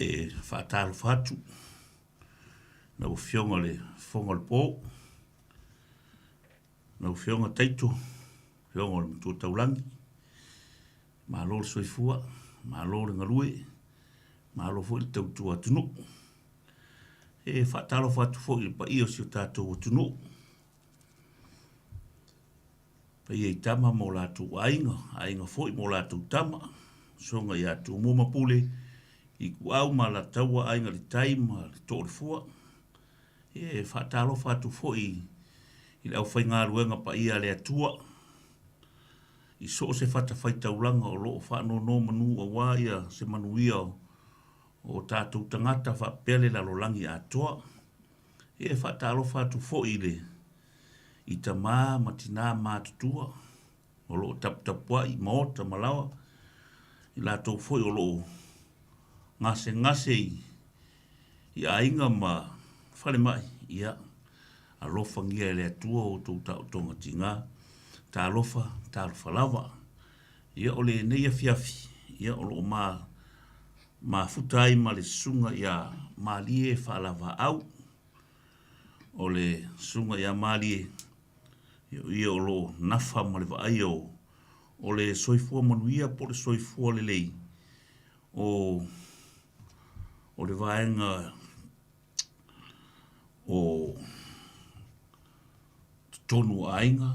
e faatalofa atu lau Afioga i le Fofoga o le Po, lau Afioga Taito, Afioga o le Matua Taulagi, malo le soifua, malo le galue, malo foi le tautua atunuu. E faatalofa atu foi i le paia o si o tatou atunuu, paia i tama ma o latou aiga, aiga foi ma o latou tama, soga ia Tumua ma Pule, Ituau ma Alataua, Aiga i le Tai ma le Too o le Fua. E faatalofa atu foi i le aufaigaluega paia a le Atua i so o se fatafaitaulaga o lo o faanonomanu aua ia se manuia o tatou tagata faapea le lalolagi atoa. E faatalofa atu foi i le i tama ma tina matutua o lo o taputapuai i maota ma laoa, i latou foi o lo o gasegase i aiga ma falemai, ia, alofagia e le Atua o outou taotoga tiga. Talofa, talofa lava. Ia, o lenei afiafi, ia, o lo o ma mafuta ai ma le susuga ia Malie Faalavaau. O le susuga ia Malie, o ia o lo o nafa ma le vaaia o le soifua manuia po o le soifua lelei o o le vaega o totonu o aiga,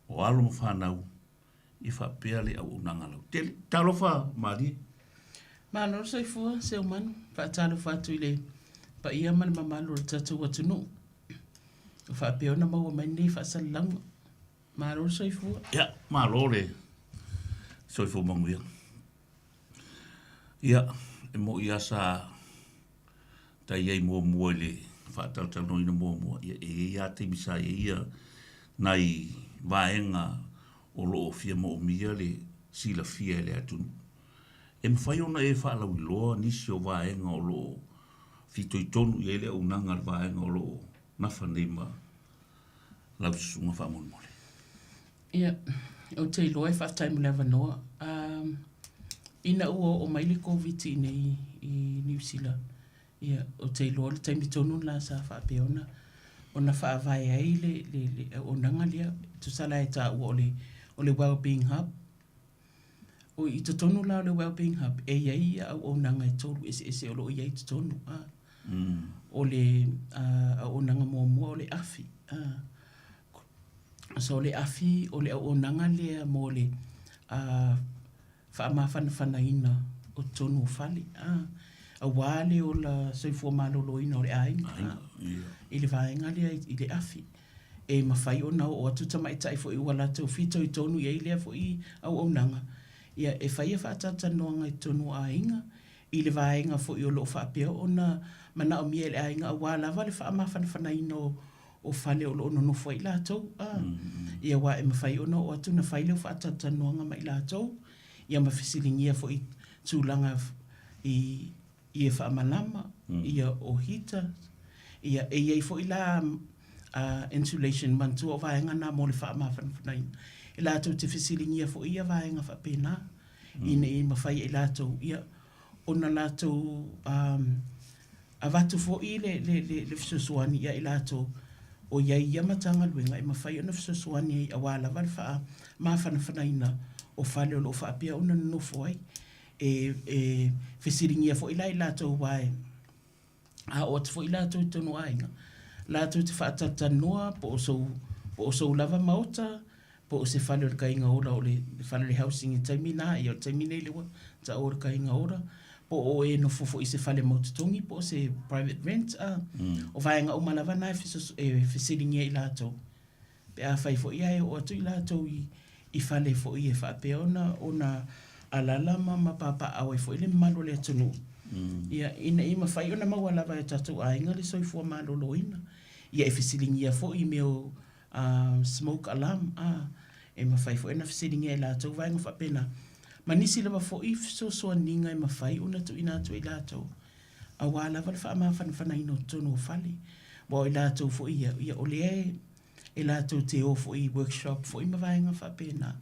o alo ma fanau i faapea le auaunaga lautele. Talofa Malie. Malo le soifua Seumanu, faatalofa atu i le paia ma le mamalu o le tatou atunuu ua faapea ona maua mai lenei faasalalauga. Malo le soifua. Ia, malo le soifua manuia. Ia, e moni lava sa ta i ai muamua i le faatalatalanoaina muamua, ia e i ai lava taimi sa i ai ia nai vaega o lo o fia moomia le silafia e le atunuu. E mafai ona e faalauiloa nisi o vaega o lo o fitoitonu i ai le auaunaga a le vaega o lo o nafa nei ma lau susuga faamolemole. Ia, ou te iloa e faafetai mo le avanoa. Um, ina ua oo mai le Koviti i inei i Niu Sila, ia, ou te iloa le taimi tonu lena sa faapea ona ona faavae ai le, le, le auaunaga lea, tusa la e taua o le, o le Wellbeing Hub. O i totonu la o le Wellbeing Hub, e i ai ia auaunaga e tolu eseese o lo o i ai i totonu. A. O le uh, auaunaga muamua o le afi. A. So o le afi, o le auaunaga lea mo le uh, faamafanafanaina o totonu o fale, a, aua le ola soifua maloloina o le aiga, a, i le vaega lea i le afi. E mafai ona oo atu tamaitai foi ua latou fitoitonu i ai lea foi auaunaga, ia e faia faatalatalanoaga i totonu o aiga, i le vaega foi o lo o faapea ona manaomia e le aiga aua lava le faamafanafanaina o o fale o lo o nonofo ai latou, a. Ia aua e mafai ona oo atu ona fai lea o faatalatalanoaga ma i latou, ia ma fesiligia foi tulaga i i e faamalama, ia o heater, ia e i ai foi la insulation, manatua o vaega na mo le faamafanafanaina, e latou te fesiligia foi ia vaega faapena, ina ia mafai e i latou ia ona latou Avatu foi le fesoasoani ia i latou o i ai i ia Matagaluega e mafai ona fesoasoani ai aua lava le faamafanafanaina o fale o lo o faapea ona nonofo ai. E fesiligia foi la i latou aua e a oo atu foi latou i totonu o aiga, latou te faatalatalanoa po o sou lava maota, po o se fale o le kaiga ola o le fale o le housing i le taimi lena, ia o le taimi nei lea ua taua o le kaiga ola, po o e nofo foi i se fale mau totogi po o se private rent, a. O vaega uma lava na e fesiligia i latou pe afai foi ae oo atu i latou i fale foi e faapea ona ona alaala ma ma papaaao ai foi le mamalu o le atunuu, ia, ina ia mafai ona maua lava e o tatou aiga le soifua maloloina. Ia e fesiligia foi i mea o smoke alarm a, e mafai foi ona fesiligia e latou vaega faapena, ma nisi lava foi fesoasoaniga e mafai ona tuuina atu e i latou, aua lava le faamafanafanaina o totonu o fale. Aua o i latou foi ia, ia o lea e latou te o foi i workshop foi ma vaega faapena,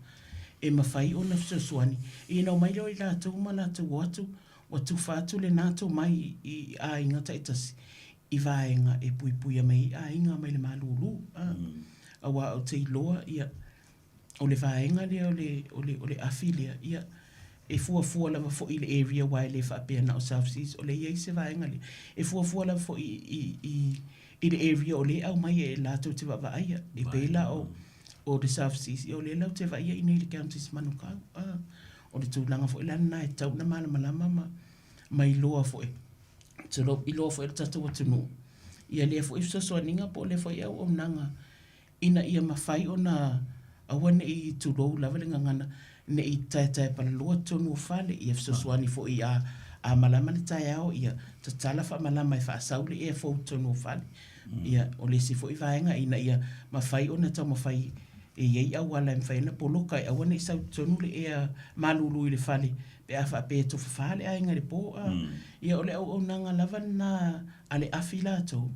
e mafai ona fesoasoani ina omai lea o i latou ma latou o atu. Ua tufa atu lena tomai i aiga taitasi i vaega e puipuia mai ai aiga mai le malūlū, a. Auā ou te iloa, ia, o le vaega lea o le, o le, o le afi lea, ia, e fuafua lava foi i le area aua e le faapea na o South Seas o lea e i ai se vaega lea. E fuafua lava foi i, i, i le area o lea e aumai e latou te vaavaaia. E pei la o, o le South Seas, ia o lea latou te vaaia i inei i le Counties Manukau, a. O le tulaga foi la lena e tatau ona malamalama ma, ma iloa foi, tulou, iloa foi e le tatou atunuu ia lea foi fesoasoaniga po o lea foi auaunaga ina ia mafai ona aua ne i tulou lava le gagana, ne i taetaepalaloa totonu o fale, ia fesoasoani foi a a malama le taeao, ia tatala faamalama e faasau le ea fou i totonu o fale. Ia, o le isi foi vaega ina ia mafai ona taumafai e i ai auala e mafai ona poloka e aua ne i sau i totonu le ea malulu i le fale pe a faapea e tofafa le aiga i le po. A, ia o le auaunaga lava lena a le afi latou,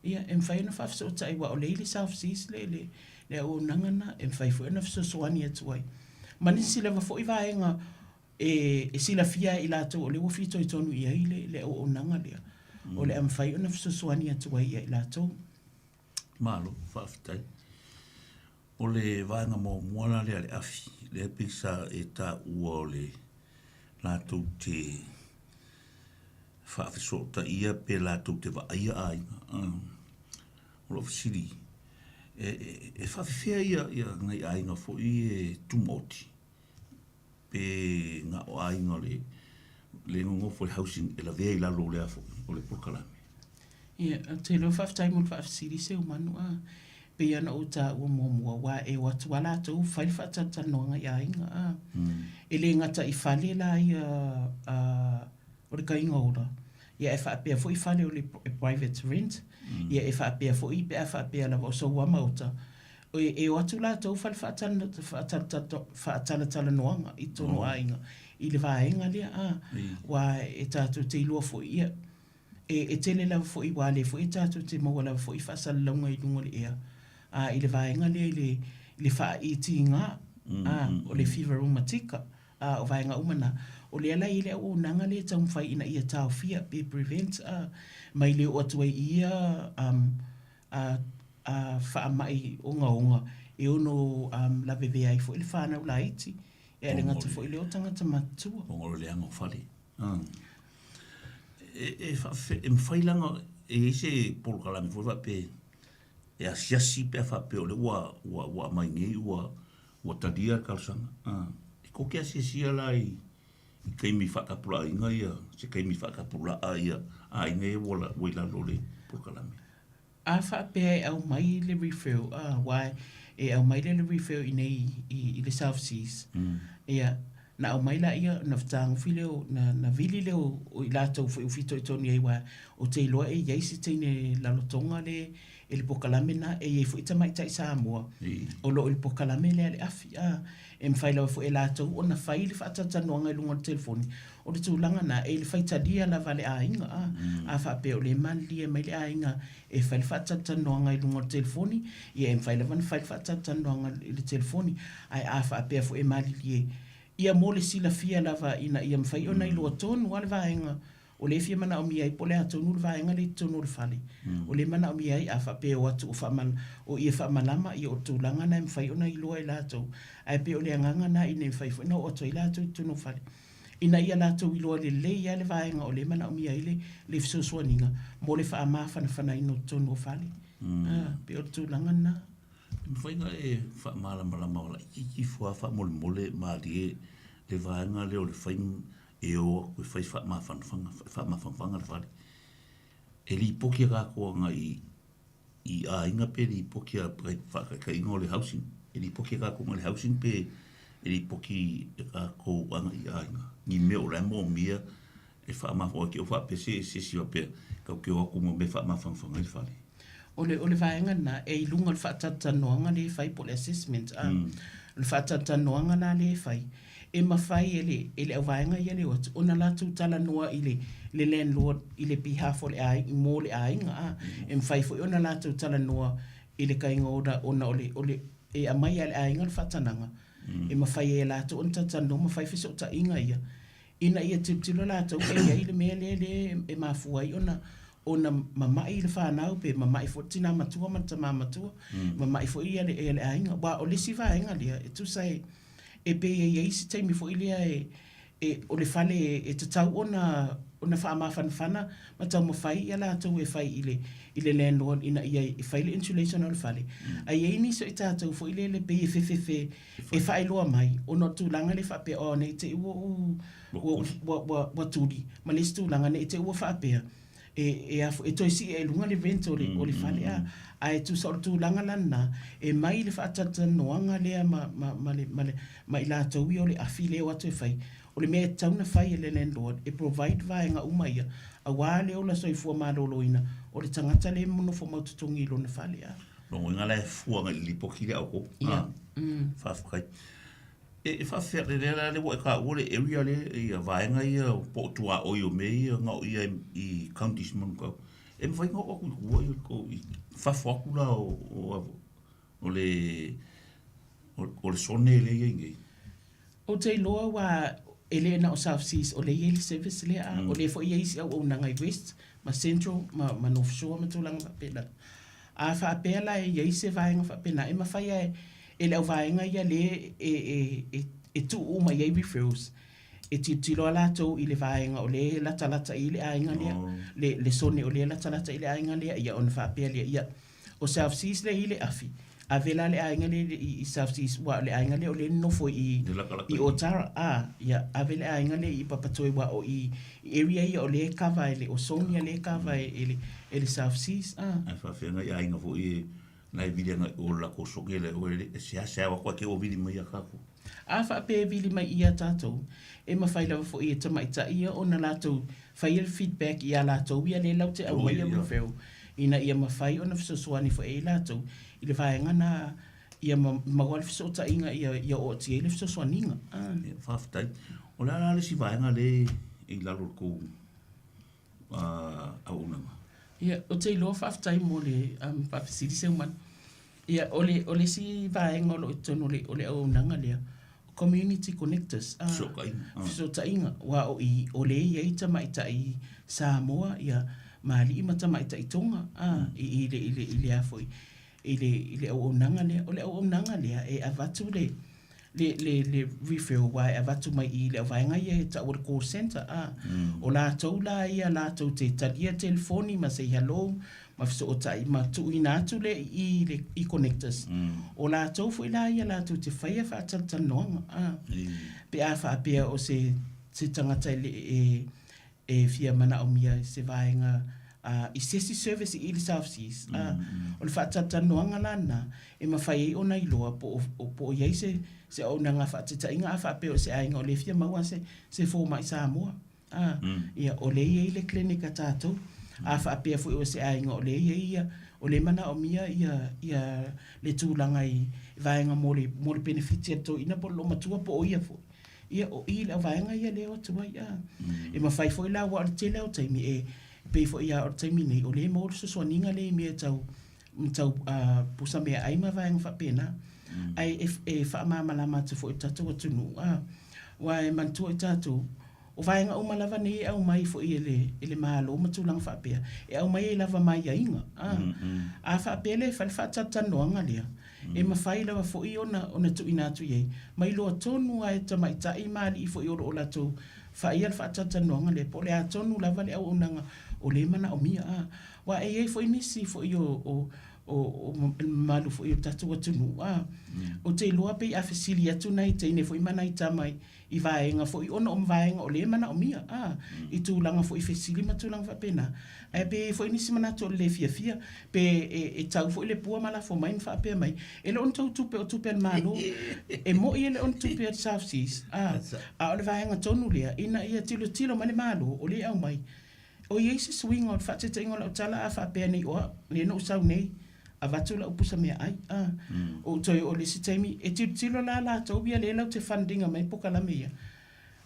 ia e mafai ona faafesootai aua o lea e i le South Seas le, le, le auaunaga lena e mafai foi ona fesoasoani atu ai. Ma nisi lava foi vaega e, e silafia e i latou o lea ua fitoitonu i ai le, le auaunaga lea, o le a mafai ona fesoasoani atu ai ia i latou. Malo, faafetai. O le vaega muamua la lea a le afi, lea pei sa e taua o le latou te faafesootaia pe latou te vaaia aiga. O lou fesili, e, e, e faafefea ia, ia nai aiga foi e tumaoti? Pe na o aiga o le le nonofo i le housing e lavea i lalo o le a foi o le polokalame? Ia, ou te iloa faafetai mo le faafesili Seumanu a. Pei lava ona ou taua muamua, aua e o atu lava latou fai le faatalatalanoaga i aiga a. E le gata i fale la ia a o le kaiga ola, ia e faapea foi fale o le private rent, ia e faapea foi pe a faapea lava o sou lava maota, E o atu latou fai le faatalatalanoaga i totonu o aiga i le vaega lea, a, aua e tatou te iloa foi, ia, e tele lava foi, aua o lea foi e tatou te maua lava foi faasalalauga i luga o le ea, a, i le vaega lea i le, i le faaitiga, a, o le fiva reumatica, a, o vaega uma na. O lea la e i ai le auaunaga lea e taumafai ina ia taofia pe prevent, a, mai le oo atu ai i ia, a a faamai ogaoga e ono lavevea ai foi le fanau laiti, e le gata foi i lea o tagata matutua. Ona o le leaga o fale. E, e, faafe, e mafai la ona e i ai se polokalame foi faapea e asiasi pe a faapea o lea ua, ua, ua aumai nei ua, ua talia le talosaga. E tou te asiasia la i, i taimi faatapulaaina ia, se taimi faatapulaa ia aiga ia ua, ua i lalo o le polokalame. A faapea e aumai le referral, a, aua e aumai lea le referral i inei i le South Seas, ia, na aumai laia ona fetagofi lea o, na, na vili lea o, o i latou foi ua fitoitonu i ai aua ou te iloa e i ai se teine lalotoga le i le polokalame lena, e i ai foi tamaitai Samoa o lo o i le polokalame lea a le afi, a, e mafai lava foi e latou ona fai le faatalatalanoaga i luga o le telefoni. O le tulaga lena, e i le faitalia lava a le aiga, a, a faapea o lea e malilie mai le aiga e fai le faatalatalanoaga i luga o le telefoni, ia e mafai lava ona fai le faatalatalanoaga i le telefoni. Ae a faapea foi e malilie, ia mo le silafia lava ina ia mafai ona iloa tonu lava le vaega o lea e fia manaomia ai po o le a tonu le vaega lea i totonu o le fale o lea e manaomia ai. A faapea e o atu o faama, o ia faamalama, ia o le tulaga lena e mafai ona iloa e latou. Ae pei o le agaga lena ina ia mafai foi ona oo atu ai latou i totonu o fale ina ia latou iloa lelei lava le vaega o lea e manaomia ai le le fesoasoaniga mo le faamafanafanaina o totonu o fale. A, pei o le tulaga lena. E mafai ona e faamalamalama laitiiti ifo lava faamolemole malie le vaega lea o le fai e o atu e fai faamafanafana, faamafanafana le fale. E lipoti e latou agai i aiga pe lipoti a faataitaiga o le housing, e lipoti e tatou agai i le housing pe e lipoti e tatou agai i aiga ni mea o la e moomia e faamafua te i ua faapea se se isi faapea tatou te o atu mo mea e faamafanafana ai le fale. O le, o le vaega lena e i luga o le faatalatalanoaga lea e fai po o le assessment a. O le faatalatalanoaga la lea e fai, e mafai e le, e le auvaega ia le o atu ona latou talanoa i le, le landlord i le behalf o le aiga, mo le aiga a. E mafai foi ona latou talanoa i le kaiga ona, ona o le, o le, e aumai lava e le aiga le faatanaga, e mafai ai e latou ona talatalanoa ma fai fesootaiga ia. ina ia tilotilo latou e i ai le mea lea lea e mafua ai ona ona mama'i le fanau pe mama'i foi le tinā matua ma le tamā matua, mama'i foi ia le ia le aiga. Aua o le isi vaega lea e tusa e e pei e i ai isi taimi foi lea e e o le fale e tatau ona ona faamafanafana ma taumafai ia latou e fai i le i le landlord ina ia fai le insulation o le fale. Ae i ai nisi o i tatou foi lele pei e fefefe e faailoa mai ona o le tulaga lea faapea oh ne i te i ua ou ua ua ua ua tuli ma le isi tulaga ne i te i ua faapea e e a foi e toe sii ai i luga le rent o le o le fale a ae tusa o le tulaga la lena e mai le faatalatalanoaga lea ma ma ma le ma le ma i latou ia o le afi lea e o atu e fai. O le mea e tatau ona fai e le landlord e provide vaega uma ia aua le ola soifua maloloina o le tagata lea e nofo mautotogi i lona fale a. Lona uiga la e fua agai i le lipoti lea a outou. Ia. Faafetai. E faafefea, lea la lea ua e taua le area lea, ia vaega ia po o tuaoi o mea ia na o ia i counties Manukau. E mafai ona oo atu i tua ia tou i fafo atu la o o le o le sone lea e i ai nei. Ou te iloa aua e le na o South Seas o lea e i ai le service lea a o lea foi e i ai isi auaunaga i West ma Central ma ma North Shore ma tulaga faapena. A faapea la e i ai se vaega faapena e mafai lava e le auvaega ia lea e e e e tuu uma i ai referrals e tilotilo lava latou i le vaega o lea e latalata i ai le aiga lea, le le sone o lea e latalata i le aiga lea, ia ona faapea lea, ia O South Seas lea e i le afi, ave la le aiga lea i South Seas aua o le aiga lea o lea e nonofo i i Otara, a, ia, ave le aiga lea i Papatoe aua o i i area ia o lea e cover e le, o zone ia lea e cover e le e le South Seas, a. Ae faafeagai aiga foi e na e vili agai o le latou soke lea oe e seasea o atu ae te ua vili mai ia tatou. A faapea e vili mai ia tatou, e mafai lava foi e tamaitai ia ona latou faia le feedback ia latou ia lea latou te aumaia referral ina ia mafai ona fesoasoani foi ai latou i le vaega na ia maua le fesootaiga ia ia oo atu i ai le fesoasoaniga. Ia, faafetai. O le a la le isi vaega lea e i lalo o le tou auaunaga? Ia, ou te iloa faafetai mo le faafesili Seumanu. Ia, o le, o le isi vaega o lo o i totonu o le, o le auaunaga lea, community connectors, a, Fesootaiga. fesootaiga, aua o i, o lea e i ai tamaitai Samoa, ia, ma alii ma tamaitai Tonga, a, i, i le, i le, i le a foi, i le, i le auaunaga lea. O le auaunaga lea e avatu le, le, le, le referral aua e avatu mai i le auvaega ia e tau o le call centre, a. O latou la ia latou te talia telefoni ma say hello ma fesootai ma tuuina atu lea i i le i connectors. O latou foi la ia latou te faia faatalatalanoaga, a. Pe a faapea o se, se tagata e le e, e fia manaomia i se vaega a, i se isi service i i le South Seas, a. O le faatalatalanoaga la lena e mafai ai ona iloa po o, po o i ai se, se auaunaga faataitaiga a faapea o se aiga o lea e fia maua se, se fomai Samoa. A, ia, o lea e i ai le clinic a tatou. A faapea foi o se aiga o lea e i ai ia, o lea e manaomia ia, ia le tulaga i vaega mo le, mo le penefiti a le toeaina po o le loomatua po o ia foi. Ia, o i le auvaega ia lea e o atu ai, a. E mafai foi la aua o le tele lava o taimi e, pei foi lava o le taimi nei, o lea e maua le fesoasoaniga lea i mea tau, tau pusa meaai ma vaega faapena. Ae e, e faamalamalama atu foi i le tatou atunuu, a, aua e manatua i tatou, O vaega uma lava nei e aumai foi e le, e le Malo ma tulaga faapea, e aumai ai lava ma aiaiga. A, a faapea le fai le faatalatalanoaga lea, e mafai lava foi ona, ona tuuina atu i ai, ma iloa tonu lava e tamaitai ma alii foi o lo o latou faia le faatalatalanoaga lea, po o le a tonu lava le auaunaga o lea e manaomia. A, aua e i ai foi nisi foi o, o, o, o le mamalu foi o le tatou atunuu, a, ou te iloa pei a fesili atu nai teine foi ma nai tama i, i vaega foi ona o vaega o lea e manaomia, a, i tulaga foi fesili ma tulaga faapena. Ae pe i ai foi nisi manatu o le le fiafia, pe e, e tau foi le pua ma lafo mai ma faapea mai, e le o ni tou tupe, o tupe a le Malo. E moi e le o ni tupe a le South Seas, a, a o le vaega tonu lea, ina ia tilotilo mai le Malo o lea e aumai. O i ai se suiga o le faataitaiga o lau tala a faapea nei o au, lea na ou sau nei, avatu lau pusa meaai, a, ou toe oo i le isi taimi, e tilotilo la latou ia lea latou te fund ina mai polokalame ia.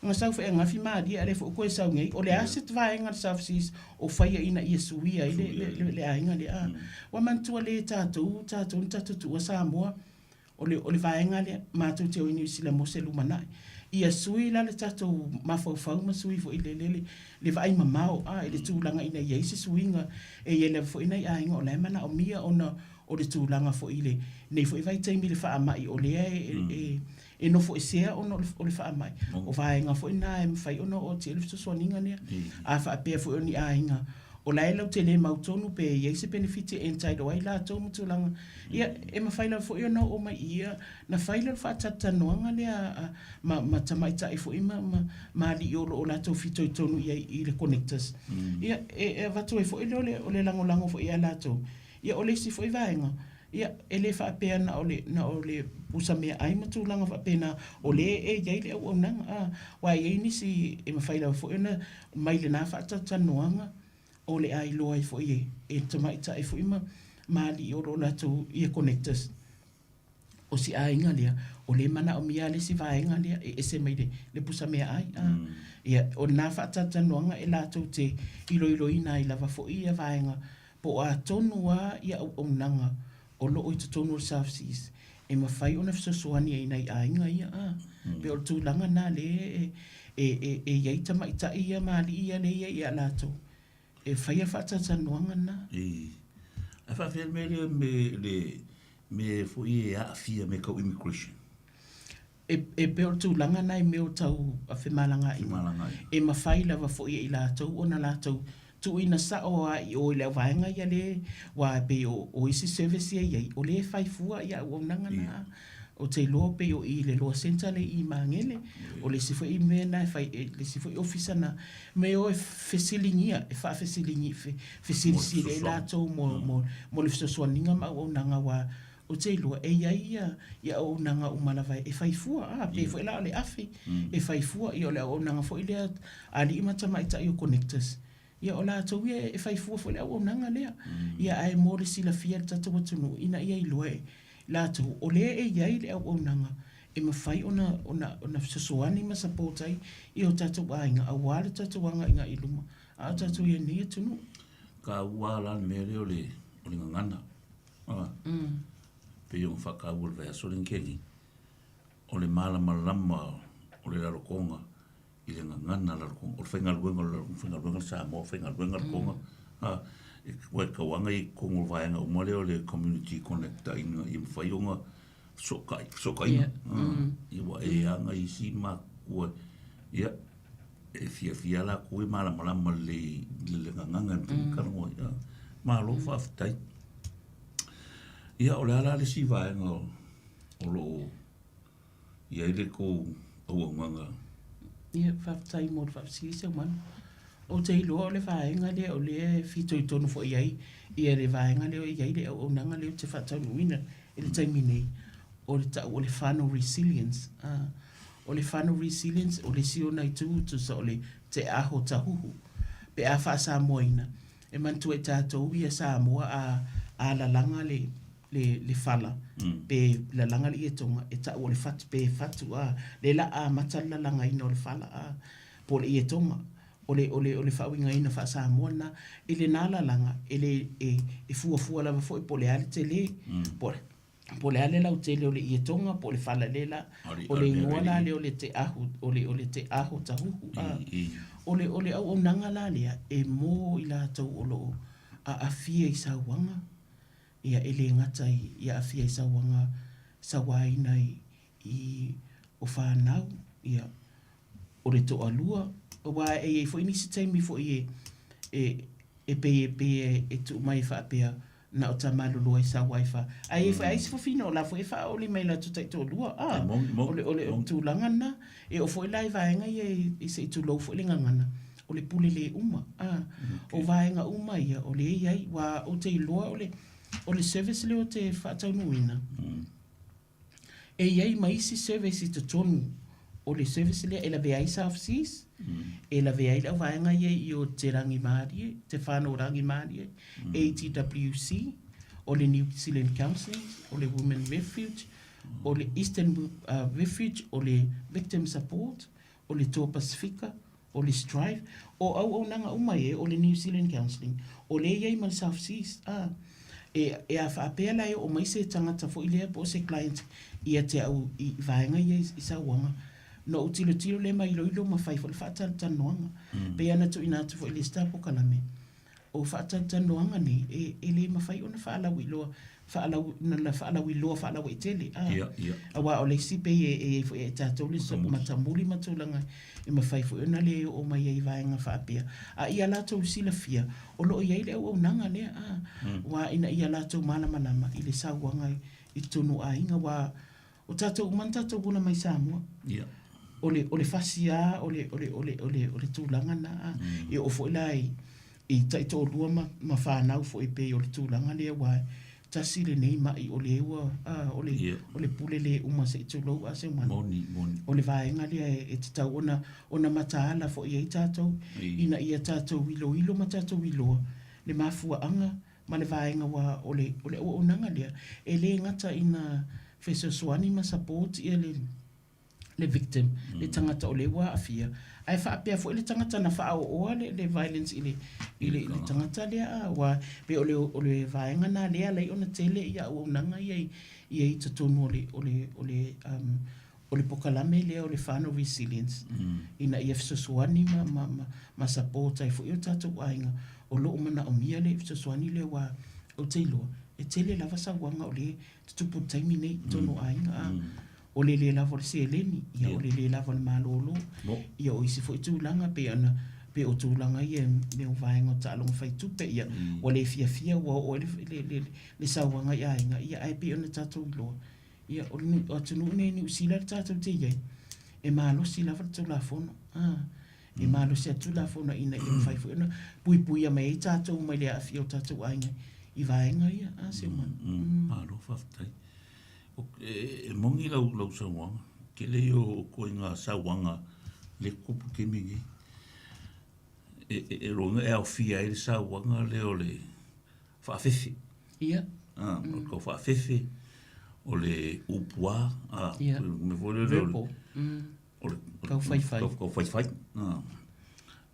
Na sau foi ananafi malie a o lea foi ua toe sau nei. O le a se vaega a le South Seas o faia ina ia suia ai le, le, le aiga lea, a. Ua manatua le tatou, tatou na tatou tuua Samoa, O le, o le vaega lea, matou te o i Niu Sila mo se lumanai. Ia sui la le tatou mafaufau ma sui foi le le le vaai mamao a i le tulaga ina ia i ai se suiga. E i ai lava foi nai aiga o la e manaomia ona o le tulaga foi i lenei foi vaitaimi i le faamai o lea e e nofoesea ona o le faamai. O vaega foi na e mafai ona oo atu i ai le fesoasoaniga lea. A faapea foi o ni aiga o la e lautele mautonu pe i ai se penefiti e entitle ai latou ma tulaga, ia, e mafai lava foi ona oo mai i i na fai lea o le faatalatalanoaga lea a ma ma tamaitai foi ma ma ma alii o lo o latou fitoitonu i ai i le connectors. Ia, e avatu ai foi lea o le o le lagolago foi ia latou. Ia, o le isi foi vaega, ia, e le faapea na o le na o le pusa meaai ma tulaga faapena, o lea e i ai le auaunaga, a, aua e i ai nisi e mafai lava foi ona mai lena faatalatalanoaga o le a iloa ai foi e e tamaitai foi ma ma alii o lo o latou ia connectors. O si aiga lea, o lea e manaomia lava le isi vaega lea e ese mai le, le pusa meaai. A. Ia, o lena faatalatalanoaga e latou te iloiloina ai lava foi ia vaega po o a tonu lava ia auaunaga o lo o i totonu o le South Seas e mafai ona fesoasoani ai i nai aiga ia. A. Pei o le tulaga lena lea e, e, e, e i ai tamaitai ia ma alii ia lea e i ai ia latou E faia le faatalatalanoaga lena. I. Ae faafefea le mea lea me le mea foi e aafia mea tau immigration? E, e pei o le tulaga lena i mea o tau femalagaaiga. E mafai lava foi e i latou ona latou tuuina sao lava i o i le auvaega ia le, aua e pei o, o isi service ia e i ai, o lea e fai fua ia auaunaga na. Ou te iloa pei o i le Law Centre lea i Magele, o le isi foi mea lena e fai, le isi foi ofisa lena, me o e fesiligia, e faafesiligi, fesilisili ai latou mo, mo, mo le fesoasoaniga ma auaunaga aua ou te iloa e i ai ia, ia auaunaga uma lava e fai fua, a, pei foi la o le afi, e fai fua, ia o le auaunaga foi lea a alii ma tamaitai o connectors, Ia o latou ia e fai fua foi le auaunaga lea. Ia ae mo le silafia e le tatou atunuu ina ia iloa e latou o lea e i ai le auaunaga e mafai ona ona ona fesoasoani ma support ai ia o tatou aiga aua le tatou agaiga i luma a o tatou i ai nei atunuu. Taua la le mea lea o le o le gagana. A. Pei ona faataua i le vaiaso lea na tea nei, o le malamalama o le lalotoga i le gagana lalotoga, o le faigaluega o le lalotoga, faigaluega le Samoa, faigaluega le Toga, a, ua e tauaga i totonu o vaega uma lea o le community connect ina ia mafai ona fesootai, fesootaiga. Ia ua e aga i isi matutua, ia, e fiafia latou e malamalama lelei i le gagana e mafai ona talanoa ai. Malo faafetai. Ia, o le a la le isi vaega o lo o i ai le tou auaunaga? Ia, faafetai mo le faafesili Seumanu. Ou te iloa o le vaega lea o lea e fitoitonu foi i ai ia le vaega lea e i ai le auaunaga lea ou te faataunuuina i le taimi nei, o le tau o le Whānau Resilience. O le Whānau Resilience, o le isi ona itu tusa o le Te Aho Tahuhu. Pe a faa-Samoaina, e manatua e tatou ia Samoa a, a lalaga le, le, le fala, pe lalaga le ietoga, e tau o le fatu, pe fatu, a, lea la amata le lalagaina o le fala, a, po o le ietoga. O le, o le, o le faauigaina faa-Samoa lena. I lena lalaga, e le, e, e fuafua lava foi po o le a le tele, po, po o le a le lautele o le ietoga po o le fala lea la, o le igoa la lea o le te ahu, o le, o le te aho tahuhu, a. O le, o le auaunaga la lea, e mō i latou o lo o aafia i sauaga, ia e le gata i i aafia i sauaga sauaina i i o whanau, ia o le toalua, aua e i ai foi nisi taimi foi e e e pei e pei e e tuu mai e faapea na o Tamaloloa i sau ai fa ae i ai foi a isi fafine o la foi e faaoli mai latou taitoalua a o le o le tulaga lena e oo foi la i vaega ia i se i tulou foi le gagana o le pule le uma a o vaega uma ia o lea e i ai aua ou te iloa o le o le service lea ou te faataunuuina e i ai ma isi service i totonu o le service lea e lavea ai South Seas, e lavea ai le auvaega ia i o Te Rangimārie, Te Whānau Rangimārie, ATWC, o le New Zealand Counselling, o le Women Refuge, o le Eastern Refuge, o le Victim Support, o le Toa Pasifika, o le Strive, o auaunaga uma ia, o le New Zealand Counselling, o lea e i ai ma le South Seas, a. E, e a faapea la e oo mai se tagata foi lea po o se client ia te au i vaega ia i sauaga, Na ou tilotilo lea ma iloilo ma fai foi le faatalatalanoaga. Pei lava ona tuuina atu foi i le isi ta polokalame, o faatalatalanoaga nei, e, e le mafai ona faalauiloa, faalau, na faalauiloa faalauaitele, a. Ia, ia. Aua o le isi pei e, e i ai foi ia i tatou le matamuli ma tulaga e mafai foi ona le oo mai ai i vaega faapea. A ia latou silafia, o lo o i ai le auaunaga lea, a. Aua ina ia latou malamalama i le sauaga i totonu o aiga, aua O tatou uma na tatou ola mai Samoa. Ia. O le, o le fasi lava, o le, o le, o le, o le, o le tulaga lena. A. Mm. E oo foi la i, i taitoalua ma, ma fanau foi pei o le tulaga lea aua tasi lenei mai o le ua, a, o le, Ia. o le pule le uma se i tulou a se umana. Moni, moni. O le vaega lea e, e tatau ona, ona mataala foi i ai tatou, Ia. ina ia tatou iloilo ma tatou iloa le mafuaaga ma le vaega ua o le o le auaunaga lea e le gata ina fesoasoani ma support ia le le victim, le tagata o lea ua aafia, ae faapea foi le tagata na faaooa le le violence i le i le i le tagata lea a aua pei o le o le vaega lena lea e ala ai ona tele ia auaunaga ia ia i totonu o le o le o le O le pokalame lea o le Whānau Resilience ina ia fesoasoani ma, ma, ma, ma support ai foi o tatou aiga o lo o manaomia le fesoasoani lea aua ou te iloa e tele lava sauaga o lea e tutupu i le taimi nei i totonu o aiga a o le le lava o le seleni, ia o le le lava o le malolo, ia o isi foi tulaga pei ona pei o tulaga ia i mea o vaega o taaloga fai tupe, ia ua le fiafia ua oo ai le, le, le, le sauaga i aiga, ia ae pei ona tatou iloa Ia, o le atunuu lenei Niu Sila le tatou te i ai, e malosi lava le Tulafono. A, e malosi lava le Tulafono ina ia mafai foi ona puipuia mai ai tatou mai le aafia o tatou aiga i vaega ia. A, si ou manu. Mm. Malo faafetai. E moni lau, lau saunoaga, tele ia o ituaiga sauaga lea e tutupu i le taimi lenei. E, e, e lona e aofia ai le sauaga lea o le faafefe. Ia. Ah, o le tau faafefe, o le upuā, ah, Ia. mea foi lele o le, Verbal. Mm. o le Tau faifai. Tau, tau faifai. Ah.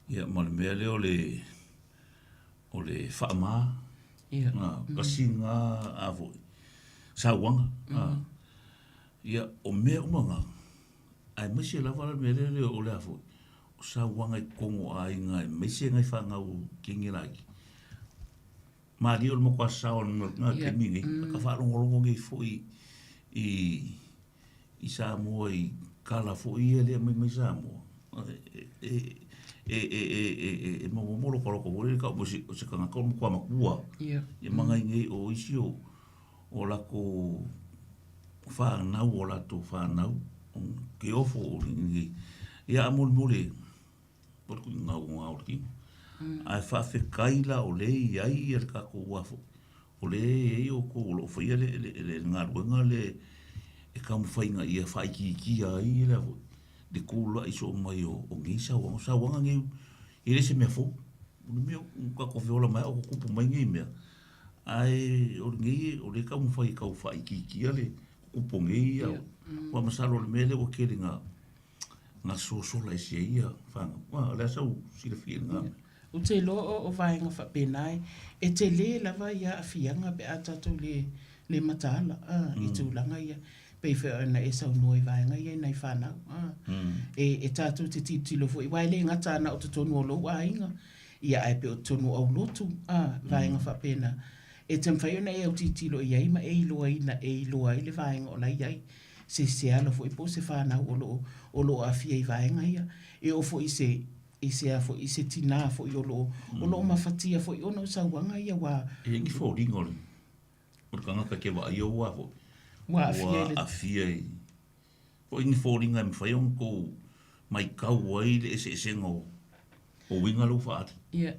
Ia, ma le mea lea o le, o le faamā. Ia. Ah, kasi ngā, a foi, sauaga. Ah. Ia, o mea uma ngā, aemaise lava le mea lea o le a foi, o sauaga i totonu o aiga aemaise nai fanau kini laiti. Malie o le matua sao na taimi nei, ka faalogologo nei foi i i Samoa i kala foi ia lea mai mai Samoa. E e e e e e momomo loko loko foi lele kau o se tagata o le matua matua. Ia magai nei o isi o o lakou fanau o latou fanau ke ofo o lenei. Ia a molemole o le kuiga o ngā o le kino. Ae faafetai la o lea e i ai ia le tatou uafu, o lea e i ai outou o lo o faia le, le, le galuega lea e taumafai ina ia faaitiitia ai le, le tulai soo mai o, o nei sauaga. O sauaga nei, e le se mea fou. O le mea ua tatou feola mai a o tutupu mai nei mea, Ae o lenei, o lea e taumafai e tau faaitiitia le tutupu o nei ia. Aua masalo o le mea lea ua tele ina na sosola ese ai ia fanau. Aua o le a sau silafia i lena mea? Ou te iloa o vaega faapena e tele lava ia aafiaga pe a tatou le le mataala a i tulaga ia. Pei foi ona e saunoa i vaega ia i nai fanau a. E tatou te tilotilo foi aua e le gata na o totonu o lou aiga Ia ae pei o totonu o aulotu, a, vaega faapena, e te mafai ona e autilotilo i ai ma e iloaina, e iloa ai le vaega o la e i ai se se alo foi po o se fanau o lo o, o lo o aafia i vaega ia. E oo foi i se, i se a foi, i se tinā foi o lo o, o lo o mafatia foi ona o sauaga ia ua. E i ai ni foliga o le, o le tagata ke vaaia ua foi, Ua aafia i le. Ua aafia i. Foi ni foliga e mafai ona tou maitau ai le eseesega o uiga lea ua faaali. Ia,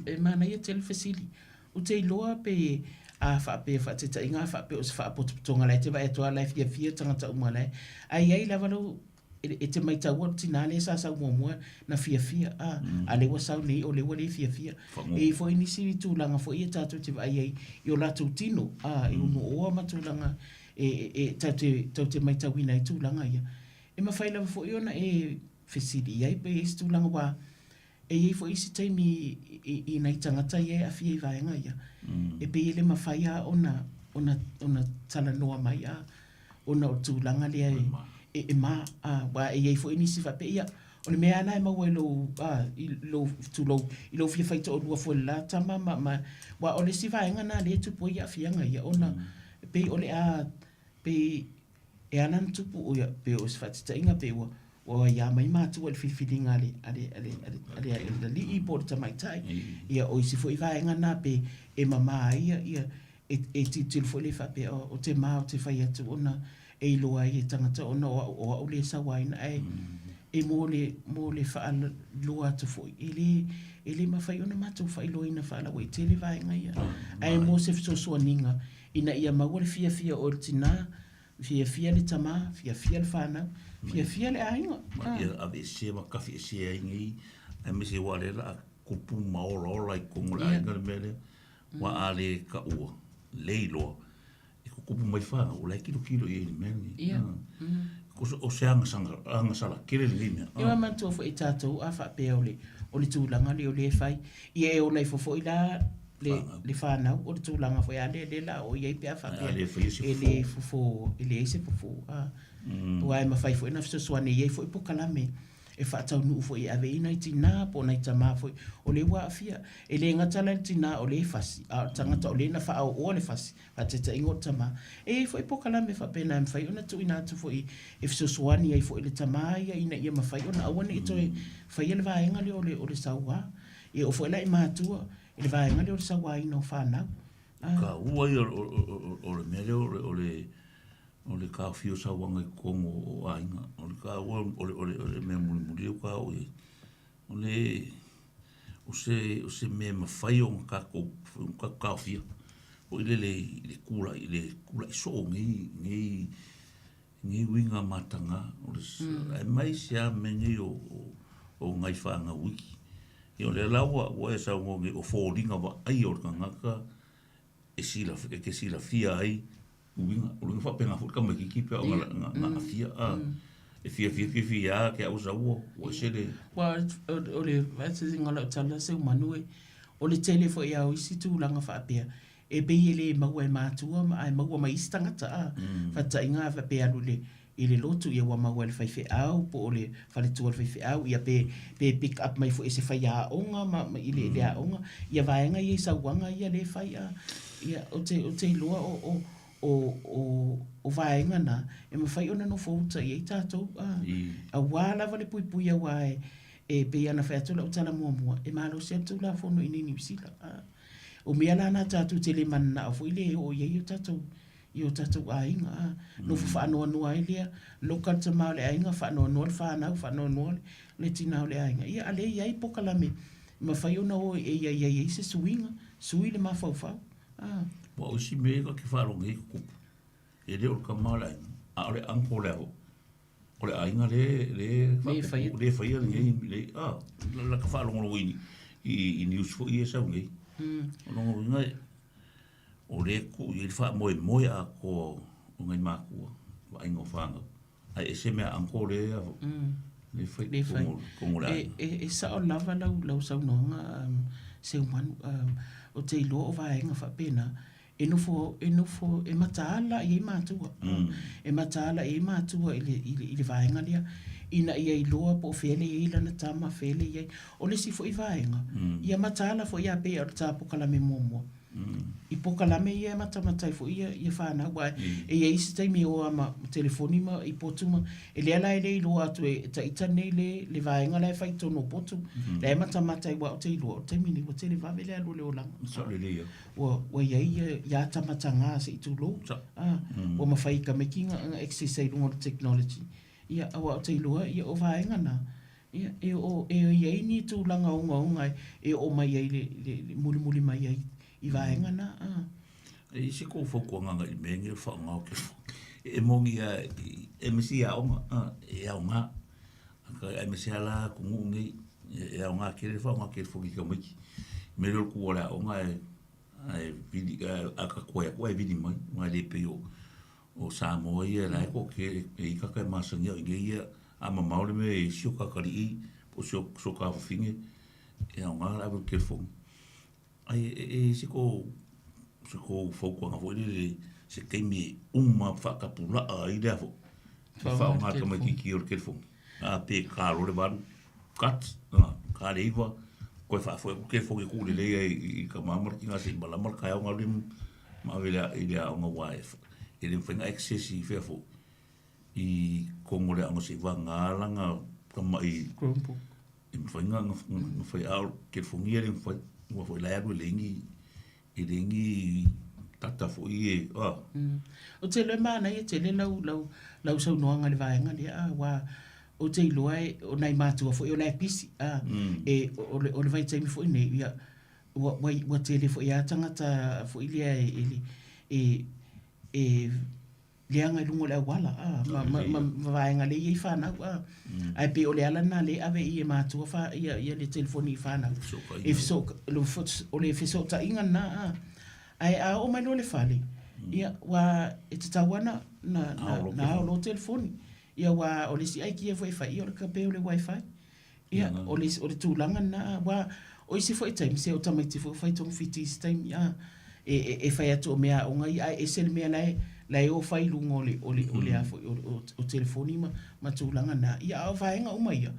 e manaia tele fesili. Ou te iloa pe a faapea faataitaiga a faapea o se faapotopotoga la e te vaai atu lava la e fiafia tagata uma la e. Ae i ai lava lou, e te maitaua le tina lea sa sau muamua na fiafia, a, a lea ua sau nei o lea ua le fiafia. E i ai foi nisi tulaga foi ia tatou te vaai ai i o latou tino, a, i unuoa ma tulaga e, e, tatou te, tatou te maitauina ai tulaga ia. E mafai lava foi ona e fesili i ai pe i ai se tulaga aua e i ai foi isi taimi i, i nai tagata ia e aafia i vaega ia, e pei e le mafai lava ona, ona, ona talanoa mai a, ona o le tulaga lea e, e, e ma, a, aua e i ai foi nisi faapea, ia, o le mea lava lena e maua i lou, a, i lou, tulou, i lou fia faitoalua foi i le la tama ma, ma, aua o le isi vaega lena lea e tupu ai aafiaga ia, ona e pei o le a, pei e ala ona tupu, ia, pei o se faataitaiga, pei ua, ua aia mai matua i le filifiliga a le, a le, a le, a le, a le, a le alii po o le tamaitai. Ia, o isi foi vaega na pe e mama ai ia, ia e, e tilotilo foi lea faapea, oh, ou te ma ou te fai atu ona e iloa ai e tagata ona o au, o au lea e sauaina, ae e mo le, mo le faailoa atu foi, e le, e le mafai ona matou faailoaina faalauaitele vaega ia. Ae mo se fesoasoaniga ina ia maua le fiafia o le tinā, fiafia le tamā, fiafia le fanau, fiafia le aiga. Ma ia aveesea ma tafiesea ai nei, aemaise aua o lea o le a tupu ma olaola i totonu o le aiga le mea lea. Aua a le taua, le iloa, e tutupu mai fanau, o la e tilotilo i ai i le mea lenei. Ia. O se agasala tele lenei mea. Ia manatua foi e tatou a faapea o le o le tulaga lea o lea e fai, ia e ola ifo foi la le le fanau o le tulaga foi a lea lea la o i ai pe a faapea e le fofo e leai se fofo a. Aua e mafai foi ona fesoasoani e i ai foi polokalame e faataunuu foi e ave i ai nai tinā po o nai tamā foi o lea ua aafia. E le gata la i le tinā o lea e fasi, a o le tagata o lea na faaooa le fasi, faataitaiga o le tamā. E i ai foi polokalame faapena e mafai ona tuuina atu foi e fesoasoani ai foi i le tamā ia ina ia mafai ona aua ne i toe faia le vaega lea o le, o le sauā. E oo foi la i matua i le vaega lea o le sauāina o fanau. O le taua ia o le mea lea o le O le taofia o sauaga i totonu o aiga, o le taua o le mea mulimuli lea ua taua i ai, o le, o se, o se mea e mafai ona tatou, ona tatou taofia foi lele i le tulai, i le tulai soo o nei, nei, nei uiga mataga, o le, aemaise lava mea nei o, o nai fanau iti. Ia o lea la ua, ua e saunoa nei o foliga vaaia o le tagata e silafia, e te silafia ai uiga, o le uiga faapena foi le tamaititi pe a na, na, na aafia, a, e fiafia fiafia ia te au sau ua, ua ese le. Aua o le faataitaiga o lau tala Seumanu e, o le tele foi lava o isi tulaga faapea, e pei e le maua e matua ae maua mai isi tagata a. Faataitaiga a faapea e alu i le i le lotu ia ua maua e le faifeau po o le faletua o le faifeau ia pe pe pick up mai foi e se faiaoga ma ma i le i le aoga ia vaega ia i sauaga ia lea e fai a ia ou te ou te iloa o o o o o vaega na e mafai ona nofo uta i ai tatou a aua lava le puipui aua e e pei ona fai atu lau tala muamua e malosi lava le Tulafono i inei i Niu Sila a o mea la na tatou te le mananao foi lea e oo i ai o tatou i o tatou aiga, a. Nofo faanoanoa ai lea, loka le tama o le aiga, faanoanoa le fanau, faanoanoa le tina o le aiga. Ia, a lea e i ai polokalame e mafai ona o e ia i ai se suiga, sui le mafaufau, a. Aua o isi mea ia ta te faalogo ai e tutupu, e le o le tama o le aiga, a o le uncle lea foi, o le aiga lea e faia lenei, a, la ta faalogologo i news foi ia e sau nei. O lona uiga, O lea e tuu i ai le faamoemoe atoa o nai matua, vaaiga o fanau, ae ese mea uncle lea e fai i totonu o le aiga. E sao lava lau saunoaga Seumanu, ou te iloa o vaega faapena, e nofo, e nofo, e mataala i ai matua, e mataala i ai matua i le vaega lea, ina ia iloa po o fea lea e i ai lana tama, fea lea e i ai. O le isi foi vaega, ia mataala foi ia pei o le ta polokalame muamua, I polokalame ia e matamata ai foi ia, ia fanau, aua e i ai isi taimi e o lava ma telefoni ma i potu ma, e lea la e le iloa atu e ita nei le, le vaega la e fai i totonu o potu, la e matamata ai aua ou te iloa, o le taimi nei ua televave le alu o le olaga. Sao lelei lava. Ua, ua i ai ia, ia atamatagā se i tulou, a, ua mafai e tamaiti ona access ai i luga o le technology. Ia, aua ou te iloa, ia o vaega na, Ia, e oo, e i ai ni tulaga ogaoga e oo mai ai le, le, le mulimuli mai ai i vaega na, a. E i ai se kou fautuaga agai i le mea lenei o le faaaoga o telefoni? E moni lava aemaise i aoga, a, e aoga. Aemaise lava la atunuu nei, e aoga tele le faaaoga o telefoni i tamaiti. O le mea lea o le tu o le aoga ae, ae vili, a ta tuai atu ae vili mai, aua e le pei o O Samoa ia la e toatele e i ai tagata e masani au i nei ia, a mamao le mea e i ai si o ta atalii po o si o ta fafine, e aoga le ave o le telefoni. Ae e i ai se tou se tou fautuaga foi lele se taimi e uma faatapulaa ai lea foi. E faaaoga le tamaitiiti o le telefoni, a pe ka loa le 8, cut, a, ka le 9, toe faafoi atu le telefoni e tuu lelei ai i le tama ma le tina se i malama le taeao ona alu lea ma ave i le aoga aua e le mafai ona access i fea foi i totonu o le aoga seivagana lana tamai Chromebook. E mafai ona fai, a o le telefoni ia e le mafai, aua foi o la e alu e leai ni E leai ni data foi e, a. Ou te iloa e manaia tele lau, lau, lau saunoaga i le vaega lea, a, aua ou te iloa e, o nai matua foi o la e pisi, a, e, o le, o le vaitaimi foi nei, ia, ua, ua, ua tele foi lava tagata foi lea e, e, e, leaga i luga o le auala a, ma, ma, ma, ma vaega lea e i ai fanau a. Ae pei o le ala lena lea e ave i e matua fa, ia, ia le telefoni i fanau. E feso, o le fesootaiga lena a. Ae a oo mai loa i le fale, ia, ua, e tatau lava na, na, na, na ao loa telefoni. Ia aua o le isi aikia foi e fai, ia o le kape o le wifi. Ia, o le, o le tulaga lena, aua o isi foi taimi, se o tamaiti foi ua fai togafiti i isi taimi, a, e, e, e fai atu o meaaoga ia, ae ese le mea la e, la e o fai i luga o le, o le, o le a foi, o, o, o telefoni ma, ma tulaga na. Ia, a o vaega uma ia,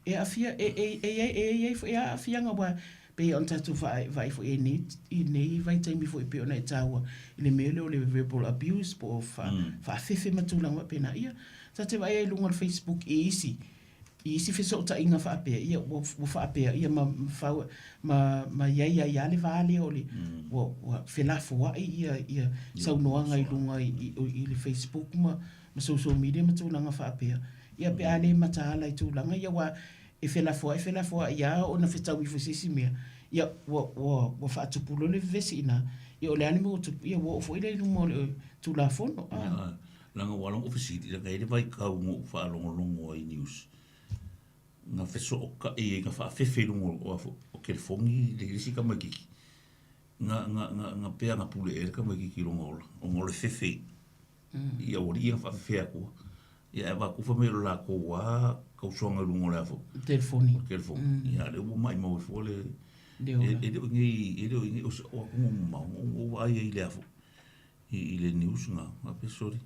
e aafia, e, e, e i ai, e i ai foi lava aafiaga, aua pei ona tatou vaai foi i nei, i nei vaitaimi foi pei ona e taua i le mea lea o le verbal abuse po o fa, faafefe ma tulaga faapena. Ia, ta te vaai ai i luga o le Facebook i isi, I isi fesootaiga faapea, ia, ua, ua faapea, ia, ma, ma, ma, ma i ai ai lava le va lea o le, ua, ua felafoai ia, ia saunoaga i luga i, i, i le Facebook ma, ma social media ma tulaga faapea. Ia, pe a le mataala i tulaga ia, aua e felafoai, felafoai lava ona fetau ifo i se isi mea, ia, ua, ua, ua faatupu loa le vevesi i ina. Ia, o le a le mea ua tupu? Ia, ua oo foi lea i luma o le Tulafono. A. Leaga ua ala ona ou fesili, leaga e i ai le vaitau na ou faalogologo ai i news, na fesootai ai, na faafefe i luga o, o telefoni le isi tamaitiiti, na, na, na, na pei lava na pule ea le tamaitiiti i lona ola, ona o le fefe i aualii ia na faafefea atua. Ia ae avatu fai mai o le latou lava tausoga i luga o le a foi? Telefoni. O le telefoni. Ia a o lea ua maimau ai fua le, Le ola. E le o i inei, e le o i inei, o atunuu mamao, na ou vaai ai i le a foi? I le news na, faapea sori,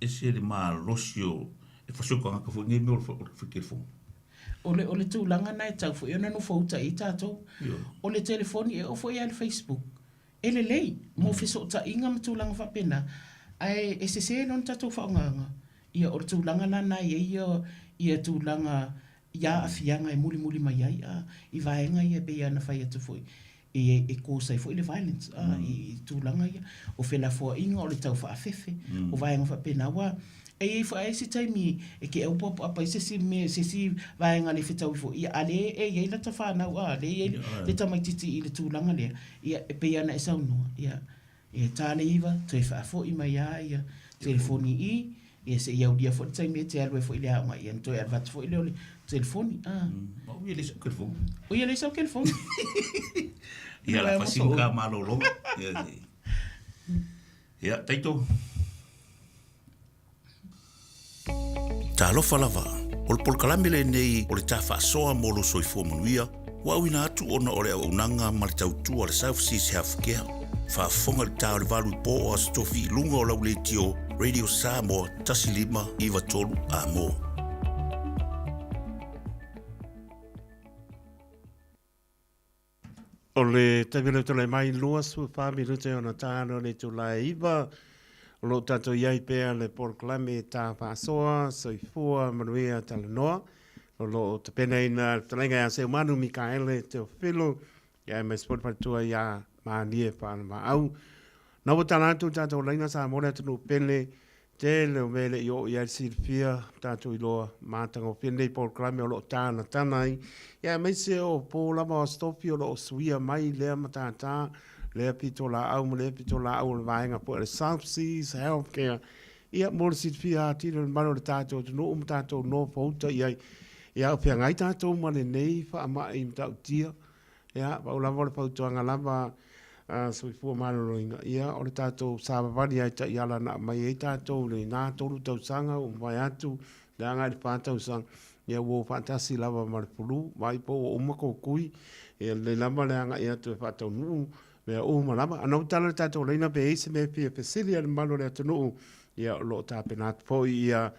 ese le malosi o, e fasi o tagata foi nei mea o le fai telefoni. O le, o le tulaga na e tau foi ona nofouta i ai tatou. O le telefoni, e oo foi lava i le Facebook, e lelei mo fesootaiga ma tulaga faapena, ae e sese loa ona tatou faaaogaina, ia o le tulaga la na e i ai ia, ia tulaga i aafiaga e mulimuli mai ai a, i vaega ia e pei ona fai atu foi, e, e cause ai foi le violence a, i, i tulaga ia, o felafoaiga, o le tau faafefe, o vaega faapena, aua e i ai foi lava isi taimi e te aupoapoapa ai se isi mea, se isi vaega le fetaui foi, ia a lea e i ai lata fanau a, lea e i ai le tamaitiiti i le tulaga lea, ia e pei lava ona e saunoa, ia Ia ta le iva, toe faafoi mai lava ia telefoni i, ia se i aulia foi le taimi e te alu ai foi i le aoga, ia ona toe alu atu foi lea o le telefoni. Ah. O ia le sau telefoni. O ia le sau telefoni. Ia la fasi ka malologa. Ia, Taito. Talofa lava, o le polokalame lenei o le ta faasoa mo lou soifua manuia, ua auina atu ona o le auaunaga ma le tautua a le South Seas Healthcare. Faafofoga i le ta o le 8 i po o Aso Tofi i luga o lau leitio Radio Samoa 1593 Amo. O le taimi o lea tulai mai, 24 minute ona tāna o le itula e 9. O lo o tātou i ai pea le polokalame tā faasoa, soifua, manuia, talanoa. O lo o tapenaina le fetalaiga ia Seumanu Mikaele Teofilo, ia aemaise foi le faletua ia Mālie Faalemaau. Na ua tala atu tātou laina sa mo le atunuu pele, tele o mea e le i oo i ai le silafia, tātou iloa matagofie lenei polokalame o lo o tānatana ai. Ia aemaise o pō lava o Aso Tofi o lo o suia mai lea matātā, lea pitolaau ma lea pitolaau o le vaega foi o le South Seas Healthcare. Ia mo le silafia atili o le mamalu o le tātou atunuu ma tātou nofouta i ai. Ia o feagai tātou ma lenei faamai matautia. Ia, pau lava o le fautuaga lava a Soifua Maloloina, ia, o le tatou savavali lava i taiala na aumai ai tatou i lena 3 tausaga ua mavae atu le agai i le 4 tausaga, ia ua o faatasi lava ma le flu, vaai po ua uma kou kui, ia lelei lava le agai atu e faataunuu mea uma lava. A na ua tala le tatou laina pe i ai se mea e fia fesili a le mamalu o le atunuu, ia o lo o tapena atu foi ia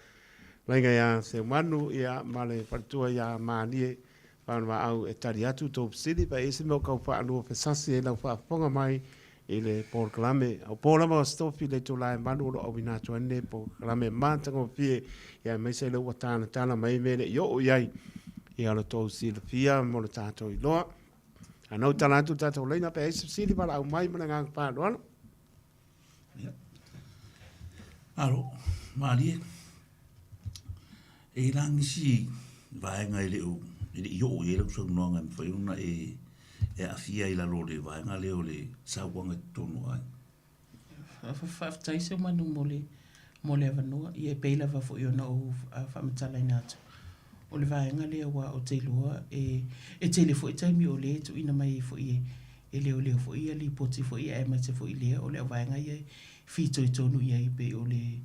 Laiga ia Seumanu ia ma le faletua ia Malie Faanovaau e tali atu tou fesili pe i ai se mea o kau faalua fesasi ai lau faafofoga mai i le polokalame. O po lava o Asotofi le itula e 8 o lo o auina atu ai lenei polokalame matagofie ia aemaise lea ua talatala mai mea e le i oo i ai ia lo tou silafia mo le tatou iloa. A na ou tala atu le tatou laina pe ai se fesili valaau mai ma le agaga faaaloalo. Ia. Malo, malie. E i la nisi vaega e le o e le i oo i ai lau saunoaga e mafai ona e e aafia i lalo o le vaega lea o le sauaga i totonu o aiga. Faafetai Seumanu mo le mo le avanoa. Ia e pei lava foi ona ou faamatalaina atu, o le vaega lea aua ou te iloa e e tele foi taimi o lea e tuuina mai ai foi e e leoleo foi ia lipoti foi aemaise foi lea o le auvaega ia e fitoitonu i ai pei o le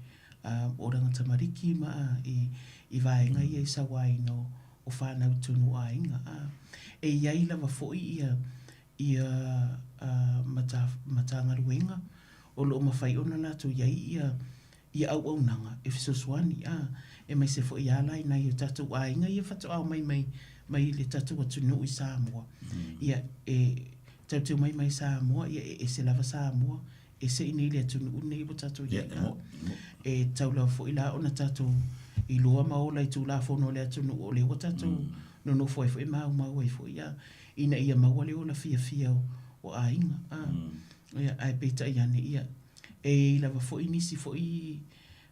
olaga tamariki ma i i vaega ia i sauaina o fanau i totonu o aiga. E i ai lava foi ia ia Matagaluega o lo o mafai ona latou i ai ia ia auaunaga e fesoasoani a, aemaise foi a la i nai o tatou aiga ia faatoa omai mai mai le tatou atunuu i Samoa. Ia e tautau mai mai Samoa, ia e ese lava Samoa, ese i nei le atunuu lenei ua tatou i ai a. E tatau lava foi la ona tatou iloa ma ola i Tulafono a le atunuu o lea ua tatou nonofo ai foi ma maumau ai foi a, ina ia maua le ola fiafia o aiga a. Ia, ae peitai ane, ia, e i ai lava foi nisi foi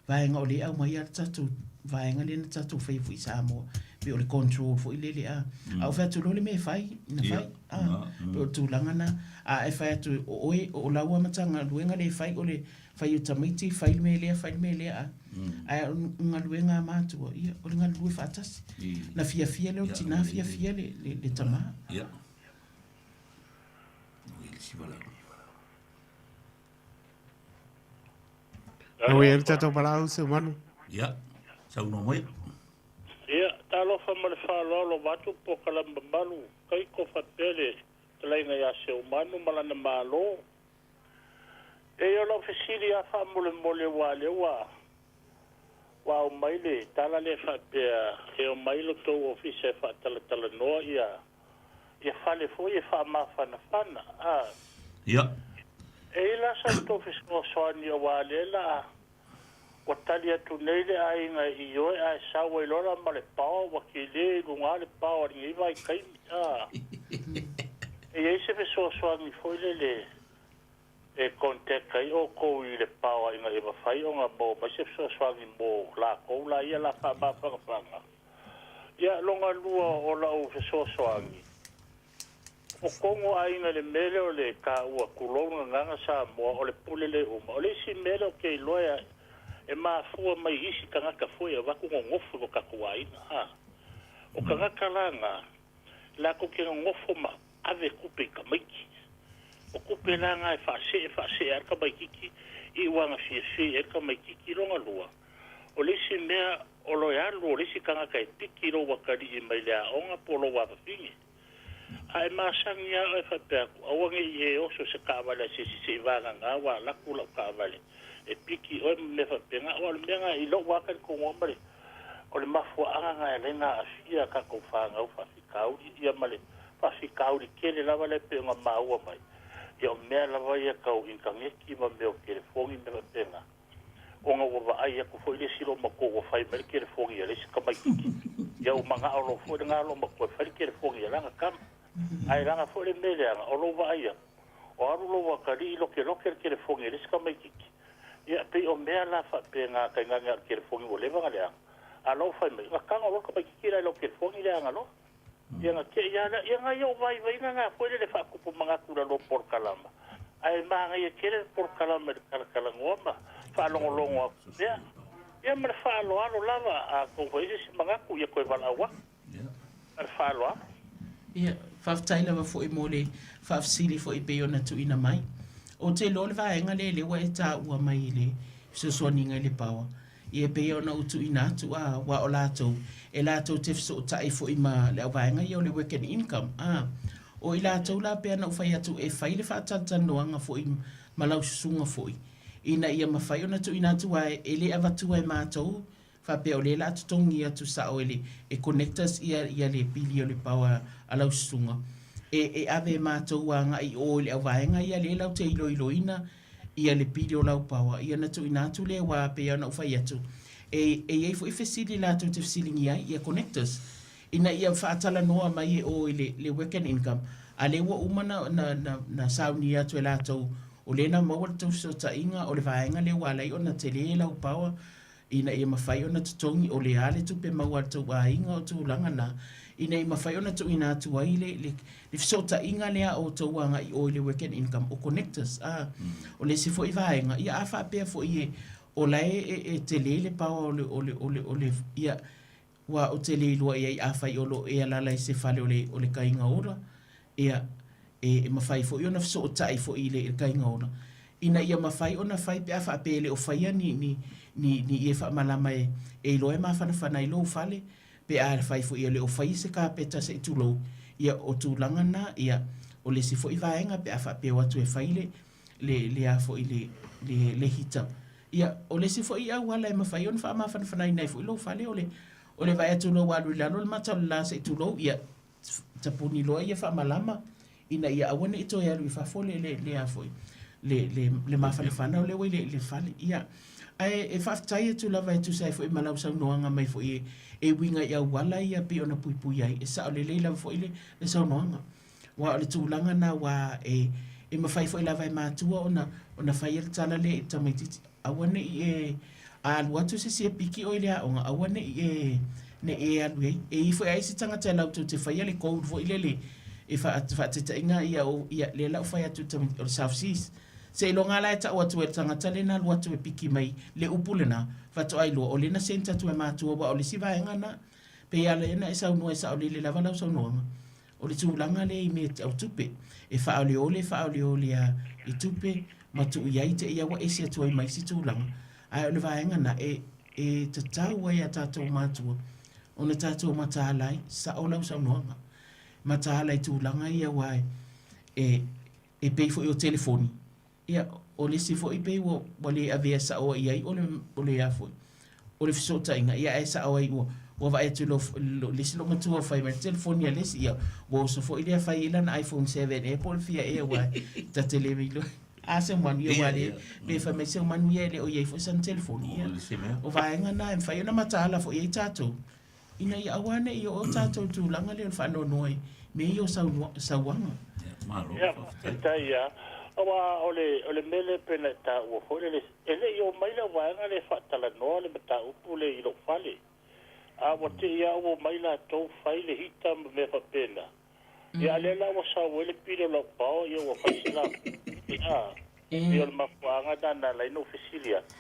vaega o lea e aumai lava le tatou vaega lea na tatou faia foi i Samoa, pei o le control foi lele a. A ou fai atu loa le mea e fai, na fai, a, pei o le tulaga lena. A e fai atu o oe, o lau lava Matagaluega lea e fai o le fai o tamaiti, fai le mea lea, fai le mea lea, a. Ae o le galuega a matua, ia, o le galulue faatasi. Na fiafia lea o le tina, fiafia le tama. Ia. Ua i ai le tatou valaau Seumanu. Ia, saunoa mai. Ia, talofa ma le faaaloalo vaeatu polokalame mamalu, Kaiko faapea le fetalaiga ia Seumanu ma lana Malo. Eia o lau fesili lava faamolemole aua lea ua ua aumai le tala lea faapea e omai lo tou ofisa e faatalatalanoa ia ia fale foi e faamafanafana a. Ia. E i ai la sa outou fesoasoani aua lea la ua tali atu nei le aiga i ioe ae sau ai loa la ma le pao ua kele i luga le pao a lenei vaitaimi a. E i ai se fesoasoani foi lele e contact ai outou i le pao ina ia mafai ona maua mai se fesoasoani mo latou la ia la faamafanafana. Ia, lona lua o lau fesoasoani, o tonu aiga i le mea lea o le taua, tulou le gagana Samoa, o le pule le uma. O le isi mea lea ou te iloa e mafua mai i isi tagata foi e avatu nonofo i o tatou aiga, a. O tagata la na, latou te nonofo ma ave tupe i tamaiti. O tupe la na e faasee faasee ai le tamaititi i uaga fiafia i ai le tamaititi. Lona lua, O le isi mea, o le alu o le isi tagata e piki lou atalii mai le aoga po o lou afafine. A e masani lava oe faapea atu, aua ne i e oso i se taavale a se isi se i vagana ua alu atu lau taavale e piki oe ma mea faapena. Aua o le mea lena i lou lava talitonuga ma le, o le mafuaaga lena e ala ai ona aafia a tatou fanau faafitauli, ia ma le faafitauli tele lava lea e pei ona maua mai, ia o mea lava ia tau initaneti ma mea o telefoni ma mea faapena. Ona ua vaai atu foi le isi loomatua ua fai mai le telefoni a le isi tamaititi, ia ua manao loa foi lena loomatua e fai le telefoni a lana tama. Ae leaga foi le mea leaga, o lou vaai atu, o alu lou atalii lokeloke le telefoni a le isi tamaititi. Ia, pei o mea la faapena tainane a o le telefoni ua leva ona leaga, a o la ua fai mai, na tago loa le tamaititi la i lau telefoni leaga loa. Ia na te i lava lea, ia nai ou vaivaiga na foi lele faatupu manatu i lalo o polokalama, ae manaia tele le polokalama i le talatalanoa ma faalogologo atu pea. Ia ma le faaaloalo lava, a outou fai se isi manatu ia toe valaau atu. Ma le faaaloalo. Ia, faafetai lava foi mo le faafesili foi e pei ona tuuina mai. Ou te iloa o le vaega lea lea ua e taua mai i le fesoasoaniga i le paoa, Ia e pei ona ou tuuina atu, a, aua o latou, e latou te fesootai foi ma le auvaega ia o le Work and Income, a. O i latou la pei ona ou fai atu e fai le faatalatalanoaga foi ma lau susuga foi, ina ia mafai ona tuuina atu, aua e le avatua e matou Faapea o lea la a totogi atu sao e le e connectors ia ia le pili o le power a lau susuga e e ave e matou agai i o i le auvaega ia lea latou te iloiloina ia le pili o lau power ia ona tuuina atu lea aua pei lava ona ou fai atu e e i ai foi fesili latou te fesiligia ai ia connectors ina ia faatalanoa mai e o i le le Work and Income a lea ua uma na na na na saunia atu e latou o lea na maua le tou fesootaiga o le vaega lea ua ala ai ona tele lau power ina ia mafai ona totogi o le a le tupe maua a le tou aiga o tulaga na, ina ia mafai ona tuuina atu ai le, le, le fesootaiga lea a outou agai i o i le Work and Income o connectors. A, o le isi foi vaega, ia a faapea foi e, o la e, e, e tele le power o le, o le, o le, o le, ia, Aua ou te le iloa i ai afai o lo o e alaala i se fale o le, o le kaiga ola, ia, e, e mafai foi ona fesootai foi i le, i le kaiga ola, ina ia mafai ona fai pe a faapea e le o faia ni, ni, ni, ni ie faamalama e, e iloa e mafanafana ai lou fale, pe a fai foi e le o faia se kapeta se i tulou, ia, o tulaga na, ia, o le isi foi vaega pe a faapea e o atu e fai le, le, le a foi le, le, le hita. Ia, o le isi foi auala e mafai ona faamafanafanaina ai foi lou fale, o le, o le vaai atu loa ua alu i lalo le mata o le la se i tulou, ia, tapuni loa ia faamalama ina ia aua ne i toe alu i fafo le, le, le a foi, le, le, le mafanafana o lea ua i le, le fale. Ia, ae e faafetai atu lava e tusa ai foi ma lau saunoaga mai foi e, e uiga i auala ia pei ona puipui ai, e sao lelei lava foi le, le saunoaga. Aua o le tulaga lena aua e e mafai foi lava e matua ona ona faia le tala lea i le tamaitiiti, aua ne i e a alu atu se isi e piki oe i le aoga, aua ne i e ne i e alu i ai. E i ai foi lava isi tagata latou te faia le code foi lele e faataitaiga ia o ia lea la ua fai atu i le tamaitiiti o le South Seas. Seiloga lava la e tau atu e le tagata lea na alu atu e piki mai le upu lena, faatoa iloa o lea na sent atu e matua aua o le isi vaega lena. Pei lava lea na e saunoa e saolele lava lau saunoaga. O le tulaga lea i mea tau tupe, e faaoleole faaoleole a i tupe ma tuu i ai te i ua ese atu ai ma isi tulaga. Ae o le vaega na e, e tatau ai a tatou matua ona tatou mataala ai, sao lau saunoaga, mataala i tulaga ia aua e, e, e pei foi o telefoni, Ia, o le isi foi pei ua, ua le avea sao ai i ai o le, o le a foi, o le fesootaiga, ia ae sao ai ua, ua vaai atu i lo, lo, le isi loomatua ua fai mai le telefoni a le isi, ia, ua oso foi lea fai i lana iPhone 7 ea po o le fia ea aua ta te le iloa. A Seumanu, ia aua le, pe fai mai Seumanu ia e le o i ai foi sana telefoni, ia. O vaega na e mafai ona mataala foi ai tatou. Ina ia aua ne i oo tatou i le tulaga lea o le faanoanoa i mea ia o sauaga. Ia, faafetai lava. Aua o le, o le mea lea pei ona e taua foi lele, e le i oo mai lau vaega lea e faatalanoa le mataupu lea i lou fale. A ua te i lava ua omai latou fai le hita ma mea faapena. Ia a lea la ua sau ai le pili o lau pao, ia ua fai se lape, a. Ia o le mafuaaga lena na ala ai ona ou fesili atu.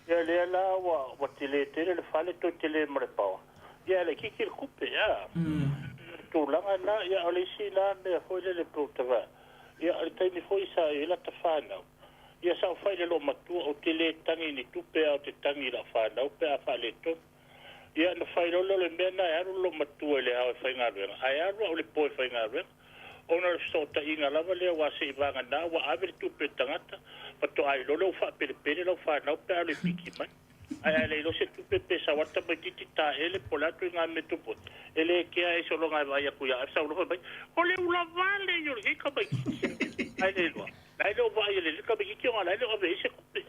Ia lea la ua, ua tele tele le fale, toe tele ma le paoa. Ia e laitiiti le tupe, a. O le tulaga lena, ia o le isi la mea foi lele pei ou te vaai, ia o le taimi foi sa i ai lata fanau, ia sa ou fai i le loomatua, ou te le tagi i ni tupe ae ou te tagi i lau fanau pe a faaletonu. Ia, ona fai loa lea o le mea lena e alu le loomatua i le ao e faigaluega, ae alu au i le po e faigaluega, ona o le fesootaiga lava lea aua seivagana ua ave le tupe i le tagata, faatoa iloa lea ua faapelepele lau fanau pe a alu e piki mai. Ae a le iloa se tupe pe sau lava le tamaitiiti taele po o le a ituaiga mea tupu ai, e le kea e sologa e vaai atu ia oe, sau loa fai mai, O le ula vale ia o lenei tamaitiiti. Ae le iloa. La e le o vaai e le tamaitiiti ona la e le o ave i ai se tupe.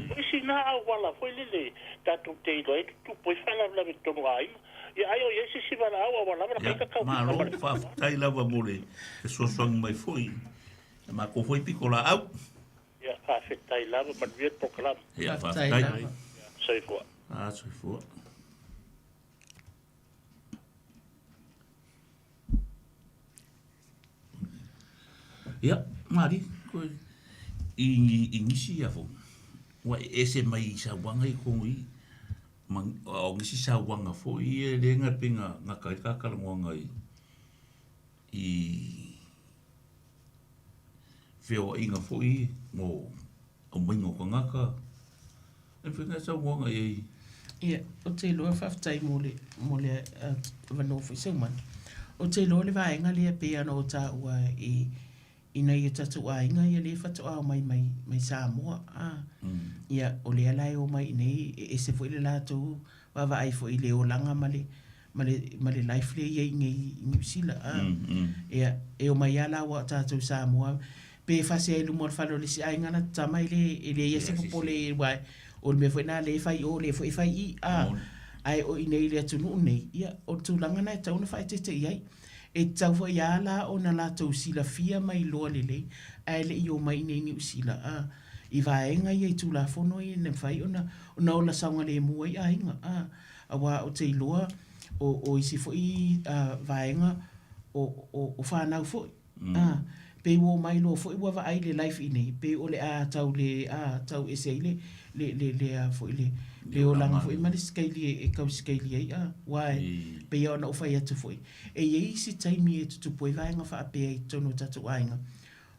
O isi na auala foi lele tatou te iloa ai tutupu ai faalavelave i totonu o aiga. Ia ai o i ai se isi valaau a ua lava la Ia, malo, faafetai lava mo le fesoasoani mai foi i le matou foi pitolaau. Ia, faafetai lava, manuia le polokalame. Ia, faafetai. Ia, soifua. A, soifua. Ia, malie, koe i, i nisi ia fo, ua e ese mai i sauaga i totonu i i, ma, o nisi sauaga foi ia le na pei na, na kai ka talanoaga i, i feoaiga foi mo aumaiga o tagata, e pei na saunoaga i ai. Ia, ou te iloa faafetai mo le, mo le avanoa foi Seumanu. Ou te iloa le vaega lea e pei ona ou taua i, i nai o tatou aiga ia lea faatoa omai mai, mai Samoa, a. Ia, o lea la e omai i inei, e ese foi le latou. vaavaai foi i le olaga ma le ma le ma le life lea e i ai iinei i Niu Sila a. Ia, e omai lava la aua o tatou i Samoa, pe fasi ai i luma o le fale o le isi aiga la tama e le e leai lava se popole aua o le mea foi lena o lea e fai i o o lea foi e fai i i a. Ae o inei i le atunuu nei, ia, o le tulaga lena e tatau ona faaeteete i ai. E tatau foi lava la ona latou silafia ma iloa lelei ae le i omai iinei i Niu Sila a, i vaega ia i Tulafono ia ina mafai ona ona ola saogalemu ai aiga a. Aua ou te iloa o o isi foi vaega o o o fanau foi a, pei ua omai loa foi ua vaai i le life iinei pei o le a tau le a tau ese ai le le le le a foi le le olaga foi ma le sikaili e tau sikaili ai a. Aua e pei lava ona ou fai atu foi, e i ai isi taimi e tutupu ai vaega faapea i totonu o tatou aiga.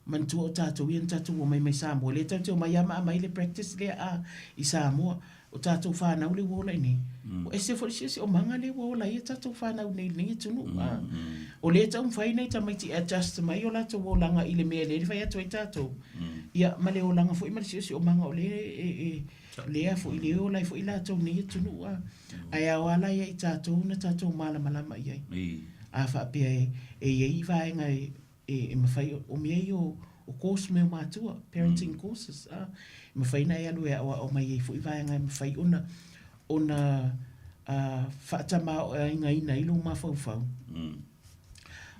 Manatua o tatou ia na tatou omai mai Samoa, lea tatou te omai lava ma aumai le practice lea a i Samoa. O tatou fanau lea ua ola i inei, ua ese foi le siosiomaga lea ua ola ai a tatou fanau i inei i lenei atunuu. A o lea e taumafai nai tamaiti e adjust mai o latou olaga i le mea lea e fai atu ai tatou, ia ma le olaga foi ma le siosiomaga o lea e e lea foi lea e ola ai foi latou i lenei atunuu. A ae ao lava la ia i tatou ona tatou malamalama i ai. A faapea e i ai vaega e e mafai, o mea ia o course mea o matua, parenting courses, a, e mafai ona e alu e aoao mai ai foi vaega e mafai ona ona faatamaoaigaina ai lou mafaufau,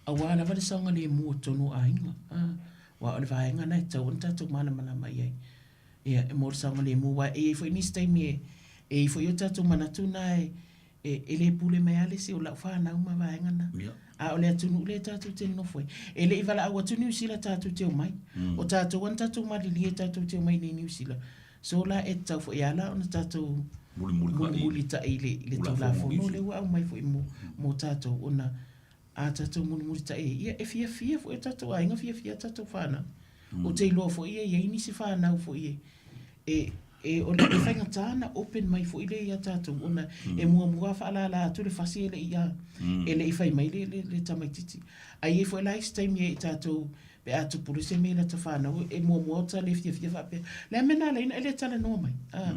aua lava le saogalemu o totonu o aiga, a, aua o le vaega lena e tatau ona tatou malamalama i ai. Ia, e mo le saogalemu, aua e i ai foi nisi taimi e i ai foi o tatou manatu na e E, e le pule mai lava le isi o lau fanau ma vaega na. Ia. A o le atunuu lea tatou te nonofo ai. E le i valaau atu Niu Sila tatou te omai. O tatou lava na tatou malilie tatou te omai nei i Niu Sila. So la e tatau foi lava la ona tatou mulimulitai i le, i le Tulafono lea ua aumai foi mo, mo tatou ona a tatou mulimulitai ai, ia e fiafia foi o tatou aiga, fiafia a tatou fanau. Ou te iloa foi e i ai nisi fanau foi e, e, e, o le, e faigata ona open mai foi lea ia tatou ona e muamua faalala atu le fasi e le i, a, e le i fai mai le, le, le tamaitiiti. Ae i ai foi la isi taimi e i tatou pe a tupu loa se mea i lata fanau e muamua ota le fiafia faapea, le a mea na ala ai ona e le talanoa mai? A,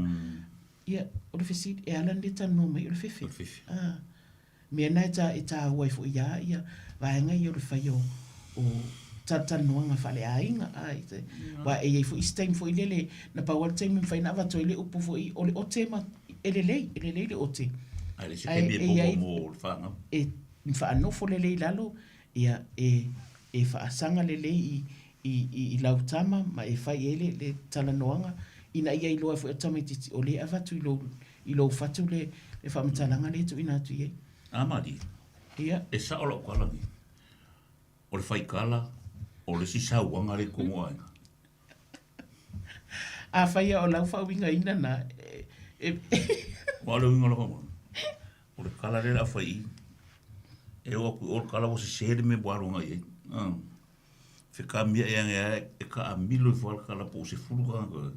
ia, o le fesili, e ala ona le talanoa mai o le fefe. O le fefe. A. Mea na e tāua ai foi ia ia vaega ia o le fai o o talatalanoaga faaleaiga a i te aua e i ai foi isi taimi foi lele na pau lava le taimi e mafai ona avatu ai le upu foi o le ote ma e lelei e lelei le ote. Ae le isi taimi e popo mo le fanau. E faanofo lelei i lalo ia e e faasaga lelei i i i i lau tama ma e fai i ai le le talanoaga ina ia iloa ai foi e le tamaitiiti o lea e avatu i lou i lou fatu le le faamatalaga lea e tuuina atu i ai. A Marie, Ia. e sao lau tala nei, o le faikala o le isi sauaga lea i totonu o aiga. Afai o lau faauigaina na, e, e, Aua o le uiga o lau faauigaina, o le kala lea o le a fai i i, e oo atu i o le kala ua sese le mea ua alu agai i ai. Fekamia ea e taamilo ifo lava le kala po o 10 tagata.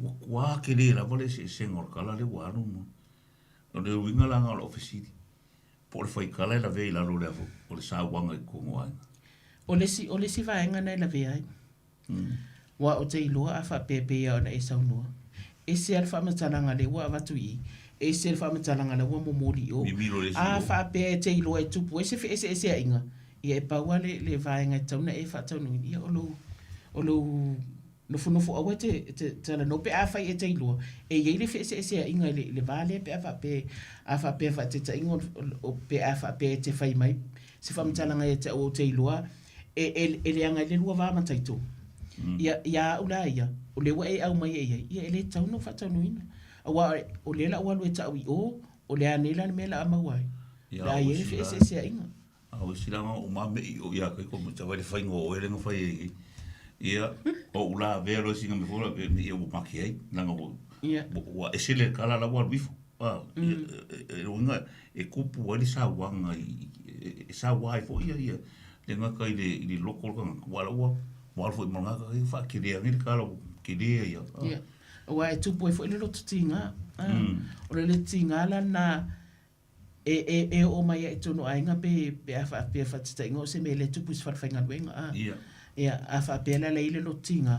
Ua matua tele lava le eseesega o le kala lea ua alu ma. O le uiga la lena o lau fesili, po o le faikala e lavea i lalo o le o le sauaga i totonu o aiga? O le isi, o le isi vaega lena e lavea ai. Aua ou te iloa a faapea e pei lava ona e saunoa, ese lava le faamatalaga lea ua avatu i i, ese le faamatalaga la ua momoli i o. Mimilo le isi A faapea e te iloa e tupu ai se feeseeseaiga, ia e pau lava le, le vaega e tatau ona e faataunuuina, ia o lou, o lou Nofonofo aua e te talanoa pe afai e te iloa e i ai le feeseeseaiga i le va lea pe a faapea a faapea faataitaiga o pe a faapea e te fai mai se faamatalaga ia te au ou te iloa e e leaga ai le lua va mataito. Ia ia au la ia o lea ua e aumai e i ai ia e le tatau ona ou faataunuuina aua o lea la ua alu e tau i o o le a nei la le mea o le a maua ai o le a i ai le feeseeseaiga. A o isi la o mame i o ia kai ko mata wale whainga o ele nga whai e ia o ula vea lo singa me fora pe ni e ua maki ai nanga o ua ese le kala la ua wifo a e o inga e kupu ai le sa wanga i e sa wai fo ia ia le nga kai le i le loko le kanga ua la ua ua fo i manga kai wha kere angi le kala kere ia ia aua e tupu ai foi le loto tiga o le loto tiga la na E, e, e oo mai ai i totonu o aiga pe, pe a faapea faataitaiga o se mea e le tupu i se fale faigaluega, a. Ia. Ia, a faapea la la i ai le loto tiga,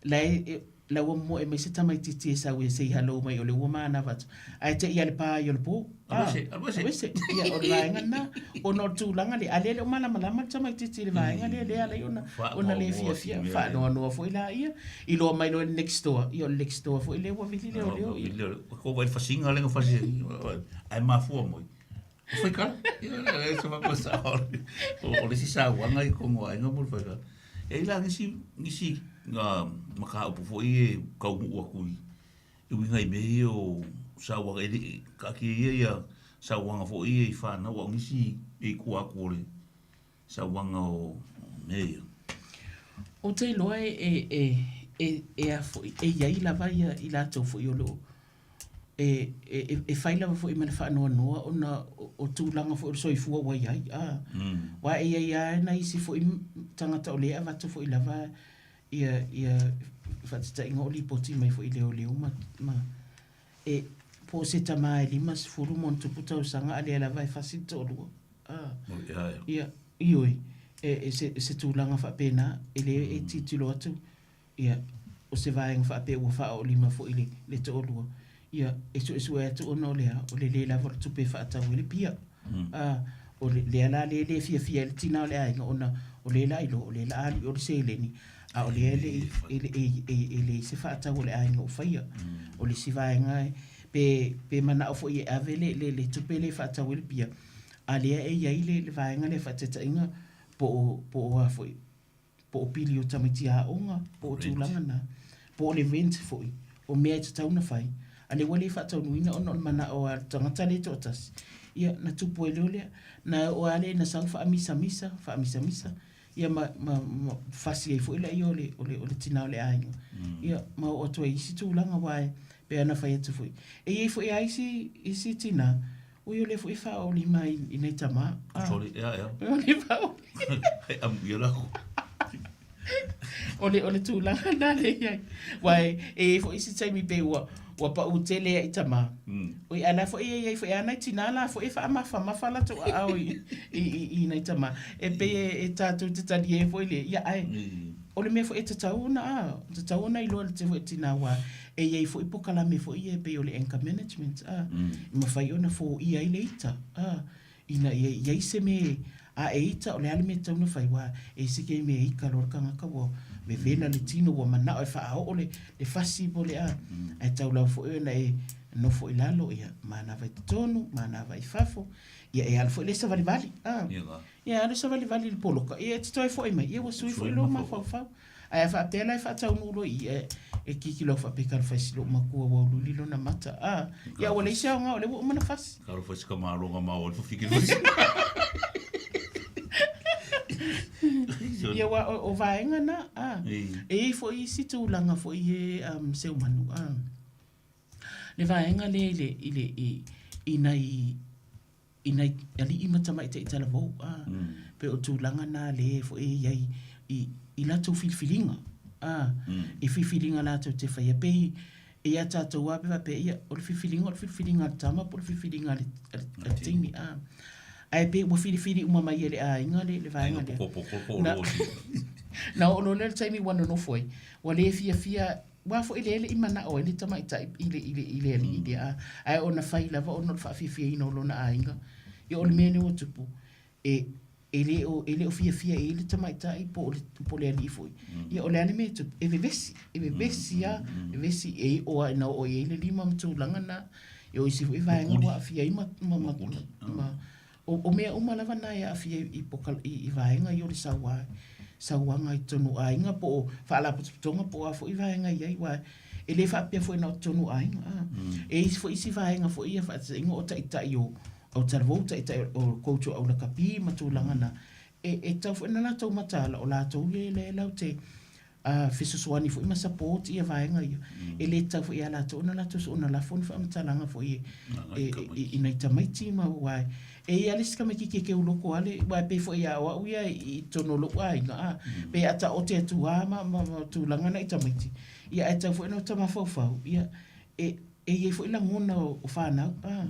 la e, e. la ua momoe mai se tamaititi e sau e say hello mai o le ua manava atu, ae te i a le pa ai o le po. Alu ese, alu ese. Alu ese. Ia, o le vaega lena, ona o le tulaga lea, a lea e le o malamalama le tamaititi i le vaega lea, lea e ala ai ona, ona le fiafia, faanoanoa foi laia, iloa mai loa e le next door, ia o le next door foi lea ua vili leoleo. Ia. Ko vai le fasiga lea na fasi ai, ae mafua moi. O faikala. Ia, e se faapea o le isi sauaga i totonu o aiga mo le faikala. E i ai la nisi, nisi mataupu foi e taunuu atu i e uiga i mea ia o sauaga e le i taatia ia ia sauaga foi ia i fanau a o nisi e i tua atu o le sauaga o mea ia. Ou te iloa e, e, e, e, e a foi, e i ai lava ia i latou foi o lo o e, e, e fai lava foi ma le faanoanoa ona o tulaga foi o le soifua ua i ai, a. Aua e i ai lava nai isi foi tagata o lea e avatu foi lava ia, ia faataitaiga o lipoti mai foi i leoleo ma, ma e, po o se tama e 50 ma ona tupu tausaga a lea lava e fasi le toalua. A. Ia, ioe, e, e se, se tulaga faapena, e le e tilotilo atu Ia, o se vaega faapea ua faaoolima foi le, le toalua, ia, e suesue atu ona o le a? O le le lava o le tupe e faatau ai le pia. Mm. A, o le, lea la lea e le fiafia ai le tina o le aiga ona o lea la iloa o lea la alu i o le seleni, a o lea e le i, e le, e, e, e leai se faatau a le aiga o faia. Mm. O le isi vaega e, pe, pe manao foi e ave le, le, le tupe lea e faatau ai le pia, a lea e i ai le, le vaega lea faataitaiga po o, po o a foi, po o pili o tamaiti aoga, po o tulaga na, po o le rent foi, o mea e tatau ona fai, a lea ua le faataunuuina ona o le manao a le tagata lea e toatasi, ia, na tupu ai loa lea. Na oo lava lea ina sau faamisamisa, faamisamisa, ia ma, ma, ma fasi ai foi lea o le, o le, o le tina o le aiga, ia, ma oo atu ai i isi tulaga, aua e pei ona fai atu foi, e i ai foi lava isi, isi tina, Ui o lea foi e faaolima i, i nai tama. Ah. Sorry, ea, ea. O le faaoli. Hei amu ia lako. O le, o le tulaga na le iai. Wa e, e i foi isi taimi pe ua, ua pau tele ai tama. Ui, a la foi e iai foi a nai tina la foi e faamafamafa latou aao i, i, i, i nai tama. E pei e, e tatou te talie foi le, ia ae, o le mea foi e tatau ona, a, tatau ona iloa e le foi tina aua E i ai foi pokalame foi ia e pei o le anchor management, a, e mafai ona foia ai le ita, a, ina ia i ai se mea a e ita, o le a le mea e tatau ona fai, aua e i ai se mea e ika loa le tagata ua vevela le tino, ua manao e faaoo le, le fasi po o le a, ae tau lava foi ona e nofo i lalo, ia, manava i totonu, manava i fafo, ia e alu foi lea savalivali, a, ia e alu savalivali i le poloka, ia e te toe foi mai, ia ua sui foi lou mafaufau. Ae a faapea la e faataunuu loa i i, e kiki loa faapea talofa e si lou matua ua uliuli lona mata. A, ia ua leai se aoga o lea ua uma ona fasi. Talofa i si tamaloga ma oe fafike fasi. Ia ua o, o vaega na, a. E i ai foi isi tulaga foi e um, Seumanu, a. Le vaega lea i le, i le, i, i nai i nai alii ma tamaitai talavou, a, pei o tulaga na lea foi e i ai i, i latou filifiliga, a, i filifiliga latou te faia. Pei e ia tatou lava pe faapea, ia, o le filifiliga o le filifiliga a le tama po o le filifiliga a le, a le, a le teine, a. Ae pei ua filifili uma mai e le aiga le, le vaega lea. Na, na oo loa lea i le taimi ua nonofo ai, ua le fiafia Aua foi lea e le i manao ai le tamaitai i le, i le, i le alii lea, a, ae ona fai lava ona o le faafiafiaina o lona aiga. Ia o le mea lea ua tupu, e, e le o, e le o fiafia i ai le tamaitai po o le, po o le alii foi. Ia o le a le mea e tupu? E vevesi, e vevesi lava, vevesi e iʻo lava ina oo i ai le lima ma tulaga na. Ia o isi foi vaega ua aafia ai ma, ma, ma, ma, O, o mea uma lava na e aafia i, i, i vaega ia o le saua, sauaga i totonu o aiga po o faalapotopotoga po o a foi vaega i ai, aua e le faapea foi na o totonu o aiga. A. E i ai foi isi vaega foi ia faataitaiga o taitai o autalavou, taitai o coach o aulakapi ma tulaga na, e, e tatau foi ona latou mataala, o latou lea e latou te a fesoasoani foi ma support ia vaega ia, e le tatau foi ia latou ona latou soona lafo ni faamatalaga foi e, e, i nai tamaiti ma aua e i ai lava le isi tamaititi e keu loko lava le, aua e pei foi ia o au ia i totonu o lou aiga, a, pei a taote atu lava ma, ma, ma tulaga na i tamaiti, ia ae tatau foi ona ota mafaufau, ia, e, e i ai foi lagona o, o fanau, a,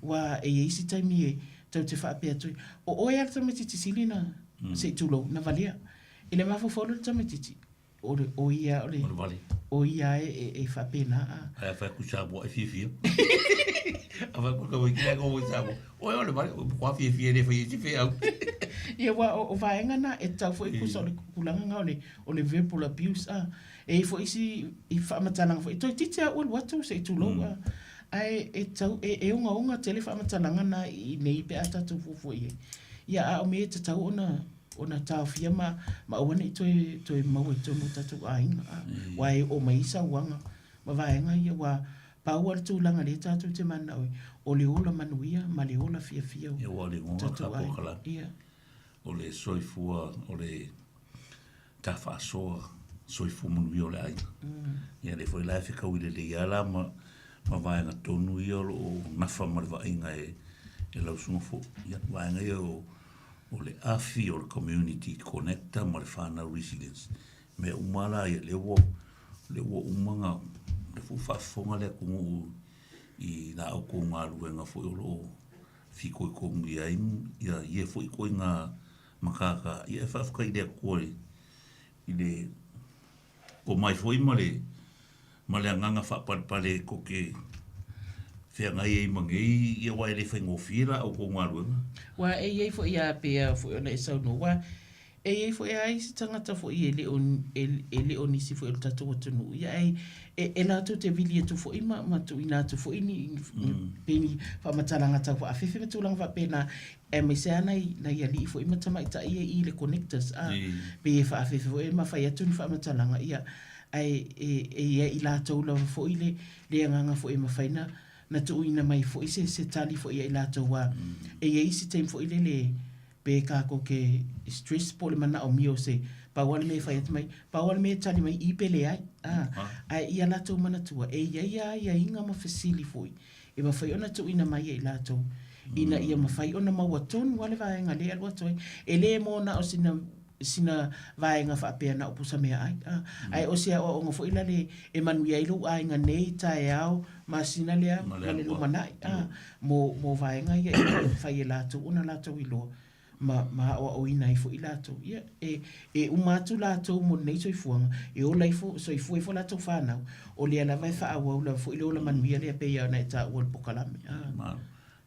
aua e i ai isi taimi e tou te faapea atu ai, o oe lava le tamaititi sili na, se i tulou, na valea. I le mafaufau lea o le tamaitiiti, o le, o ia o le... O le vale. O ia e, e faapena a. Ae a fai atu Samoa e fiafia. A fai atu tamaiti la e noho i Samoa, oe o le vale, ua matua fiafia e le faia i se feau. Ia aua o, o vaega na e tatau foi tusa o le tulaga na o le, o le verbal abuse a. E i ai foi isi i faamatalaga foi, toeitiiti lava ua alu atu se i tulou a. Ae e tatau, e, e ogaoga tele faamatalaga na i inei pe a tatou fuafua i ai. Ia a o mea e tatau ona ona taofia ma, ma aua ne i toe, toe maua i totonu o tatou aiga, a, aua e oo mai ai sauaga ma vaega ia, aua pau lava le tulaga lea tatou te mananao ai, o le ola manuia ma le ola fiafia o Ia, ua le igoa tatou ka aiga. polokalame. Ia. O le soifua, o le tafaasoa soifua manuia o le aiga. Ia lea foi la e fetaui lelei lava la ma, ma vaega tonu ia o lo o nafa ma le vaaiga e, e lau susuga foi. Ia, vaega ia o, o le afi, o le community connector ma le whānau resilience. Mea uma la ia, lea ua, lea ua uma na, lea foi ua faafofoga le atunuu i la outou galuega foi o lo o fitoitonu i ai ia ia foi ituaiga matata. Ia e faafetai i le Atua i le pomai foi ma le ma le agaga faapalepale tou te feagai ai ma nei, ia aua e le faigofie la outou galuega. Aua e i ai foi a pei a foi ona e saunoa, aua e i ai foi a isi tagata foi e le o, e le o nisi foi o le tatou atunuu, ia ae e, e latou te vili atu foi ma, ma tuuina atu foi ni, ni, pei ni faamatalaga tau faafefe ma tulaga faapena, aemaise lava nai, nai alii foi ma tamaitai ia i le connectors, a, pei e faafefe foi ma fai atu ni faamatalaga, ia, Ae e e i ai i latou lava foi le le agaga foi e mafai na na tuuina mai foi se se tali foi ia i latou aua e i ai isi taimi foi lele pe tatou te stress po o le manaomia o se pau lava le mea e fai atu mai pau lava le mea e tali mai i pe leai a ae ia latou manatua e i ai lava aiaiga ma fesili foi e mafai ona tuuina mai ia i latou ina ia mafai ona maua tonu lava le vaega lea e alu atu ai. E le mo na o sina sina vaega faapea na o pusa meaai, a, ae o se aoaoga foi lale e manuia ai lou aiga nei, taeao, masina lea ma le lumanai, a, mo, mo vaega ia e mafai e latou ona latou iloa ma, ma aoaoina ai foi latou. Ia, e, e uma atu latou mo lenei soifuaga, e ola ifo, soifua ifo latou fanau, o lea lava e faaauau lava foi le ola manuia lea pei ona e taua i le pokalame. A. Malo.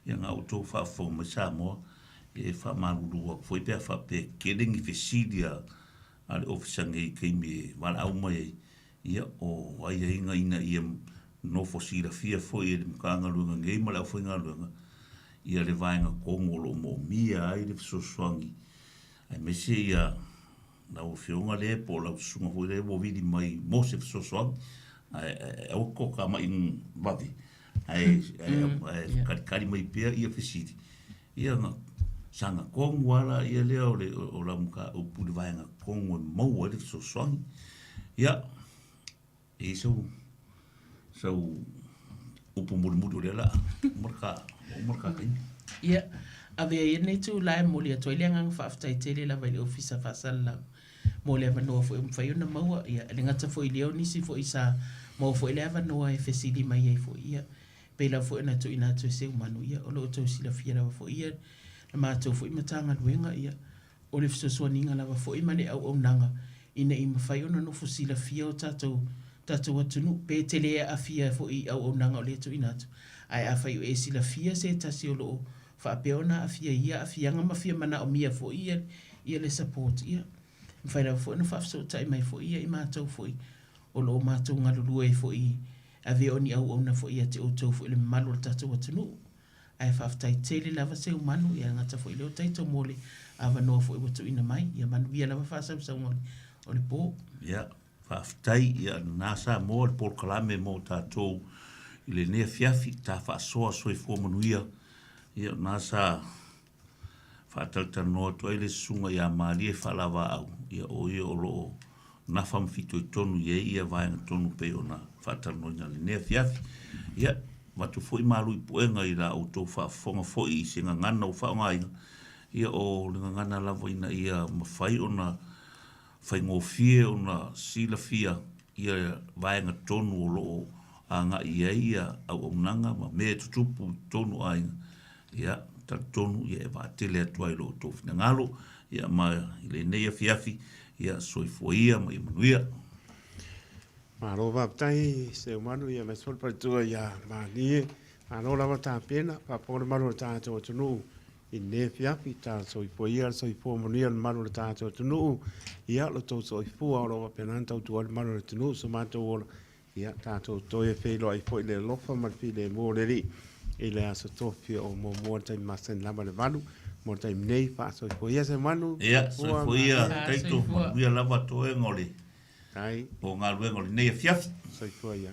Ia na outou faafofoga mai Samoa, e faamalulu atu foi pe a faapea e tele ni fesili a a le Ofisa nei i taimi e valaau mai ai, ia o aiaiga ina ia nofo silafia foi e le Matagaluega nei ma le aufaigaluega ia le vaega tonu o lo o moomia ai le fesoasoani aemaise ia lau Afioga lea po o lau susuga foi lea ua vili mai mo se fesoasoani, ae aua te toatamai vave, ae kalikali mai pea ia fesili, ia na saga tonu lava la lea o le o lau mataupu i le vaega tonu e maua ai le fesoasoani. Ia, E i ai sau, sau upu mulimuli o lea o le a uma le ta, uma le ta taimi. Ia, avea ia lenei itula e momoli atu ai le agaga faafetai tele lava i le Ofisa Faasalalau mo le avanoa foi ua mafai ona maua. Ia, e le gata foi i lea o nisi foi sa maua foi le avanoa e fesili mai ai foi. Ia, pei lava foi ona tuuina atu e Seumanu, ia, o lo o outou silafia lava foi ia le matou foi Matagaluega, ia, O le fesoasoaniga lava foi ma le auaunaga ina ia mafai ona nofo silafia o tatou tatou atunuu, pe tele e aafia foi i auaunaga o lea tuuina atu. Ae afai o e silafia se tasi o lo o faapea ona aafia i ia aafiaga ma fia manaomia foi ia ia le support, ia, mafai lava foi ona faafesootai mai foi ia i matou foi o lo o matou galulue ai foi i avea o ni auauna foi ia te outou foi le mamalu o le tatou atunuu. Ae faafetai tele lava Seumanu, ia gata foi lea o Taito mo le avanoa foi ua tuuina mai. Ia manuia lava faasausauga o le po. Ia, faafetai. Ia, lena Samoa le polokalame mo tatou i lenei afiafi, ta faasoa soifua manuia. Ia, lena sa faatalatalanoa atu ai le susuga ia Malie Faalavaau, ia o ia o lo o nafa ma fitoitonu i ai ia vaega tonu pei ona faatalanoaina i lenei afiafi. Ia, avatu foi malu i puega i la outou faafofoga foi i se gagana ua faaaogaina, ia o le gagana lava ina ia mafai ona faigofie ona silafia ia vaega tonu o lo o agai i ai ia auaunaga ma mea e tutupu i totonu o aiga, ia, talitonu ia e vaatele atu ai i lo outou finagalo, ia ma i lenei afiafi, ia soifua ia ma ia manuia. Malo faafetai Seumanu ia aemaise foi le faletua ia Malie. Malo lava tapena, faafofoga le malu o le tatou atunuu i lenei afiafi. Ta soifua ia le soifua manuia le malu o le tatou atunuu. Ia lo tou soifua o lo o faapena ona tautua ai le malu o le atunuu. So matou ola, ia tatou toe feiloai foi i le alofa ma le filemu o le Alii i le aso tofi o muamua i le taimi masani lava i le 8 mo le taimi nei. Faasoifua ia Seumanu, Ia, soifua soifua ia Malie. Taito, manuia lava toega o le Tai. o galuega o lenei afiafi. Soifua ia.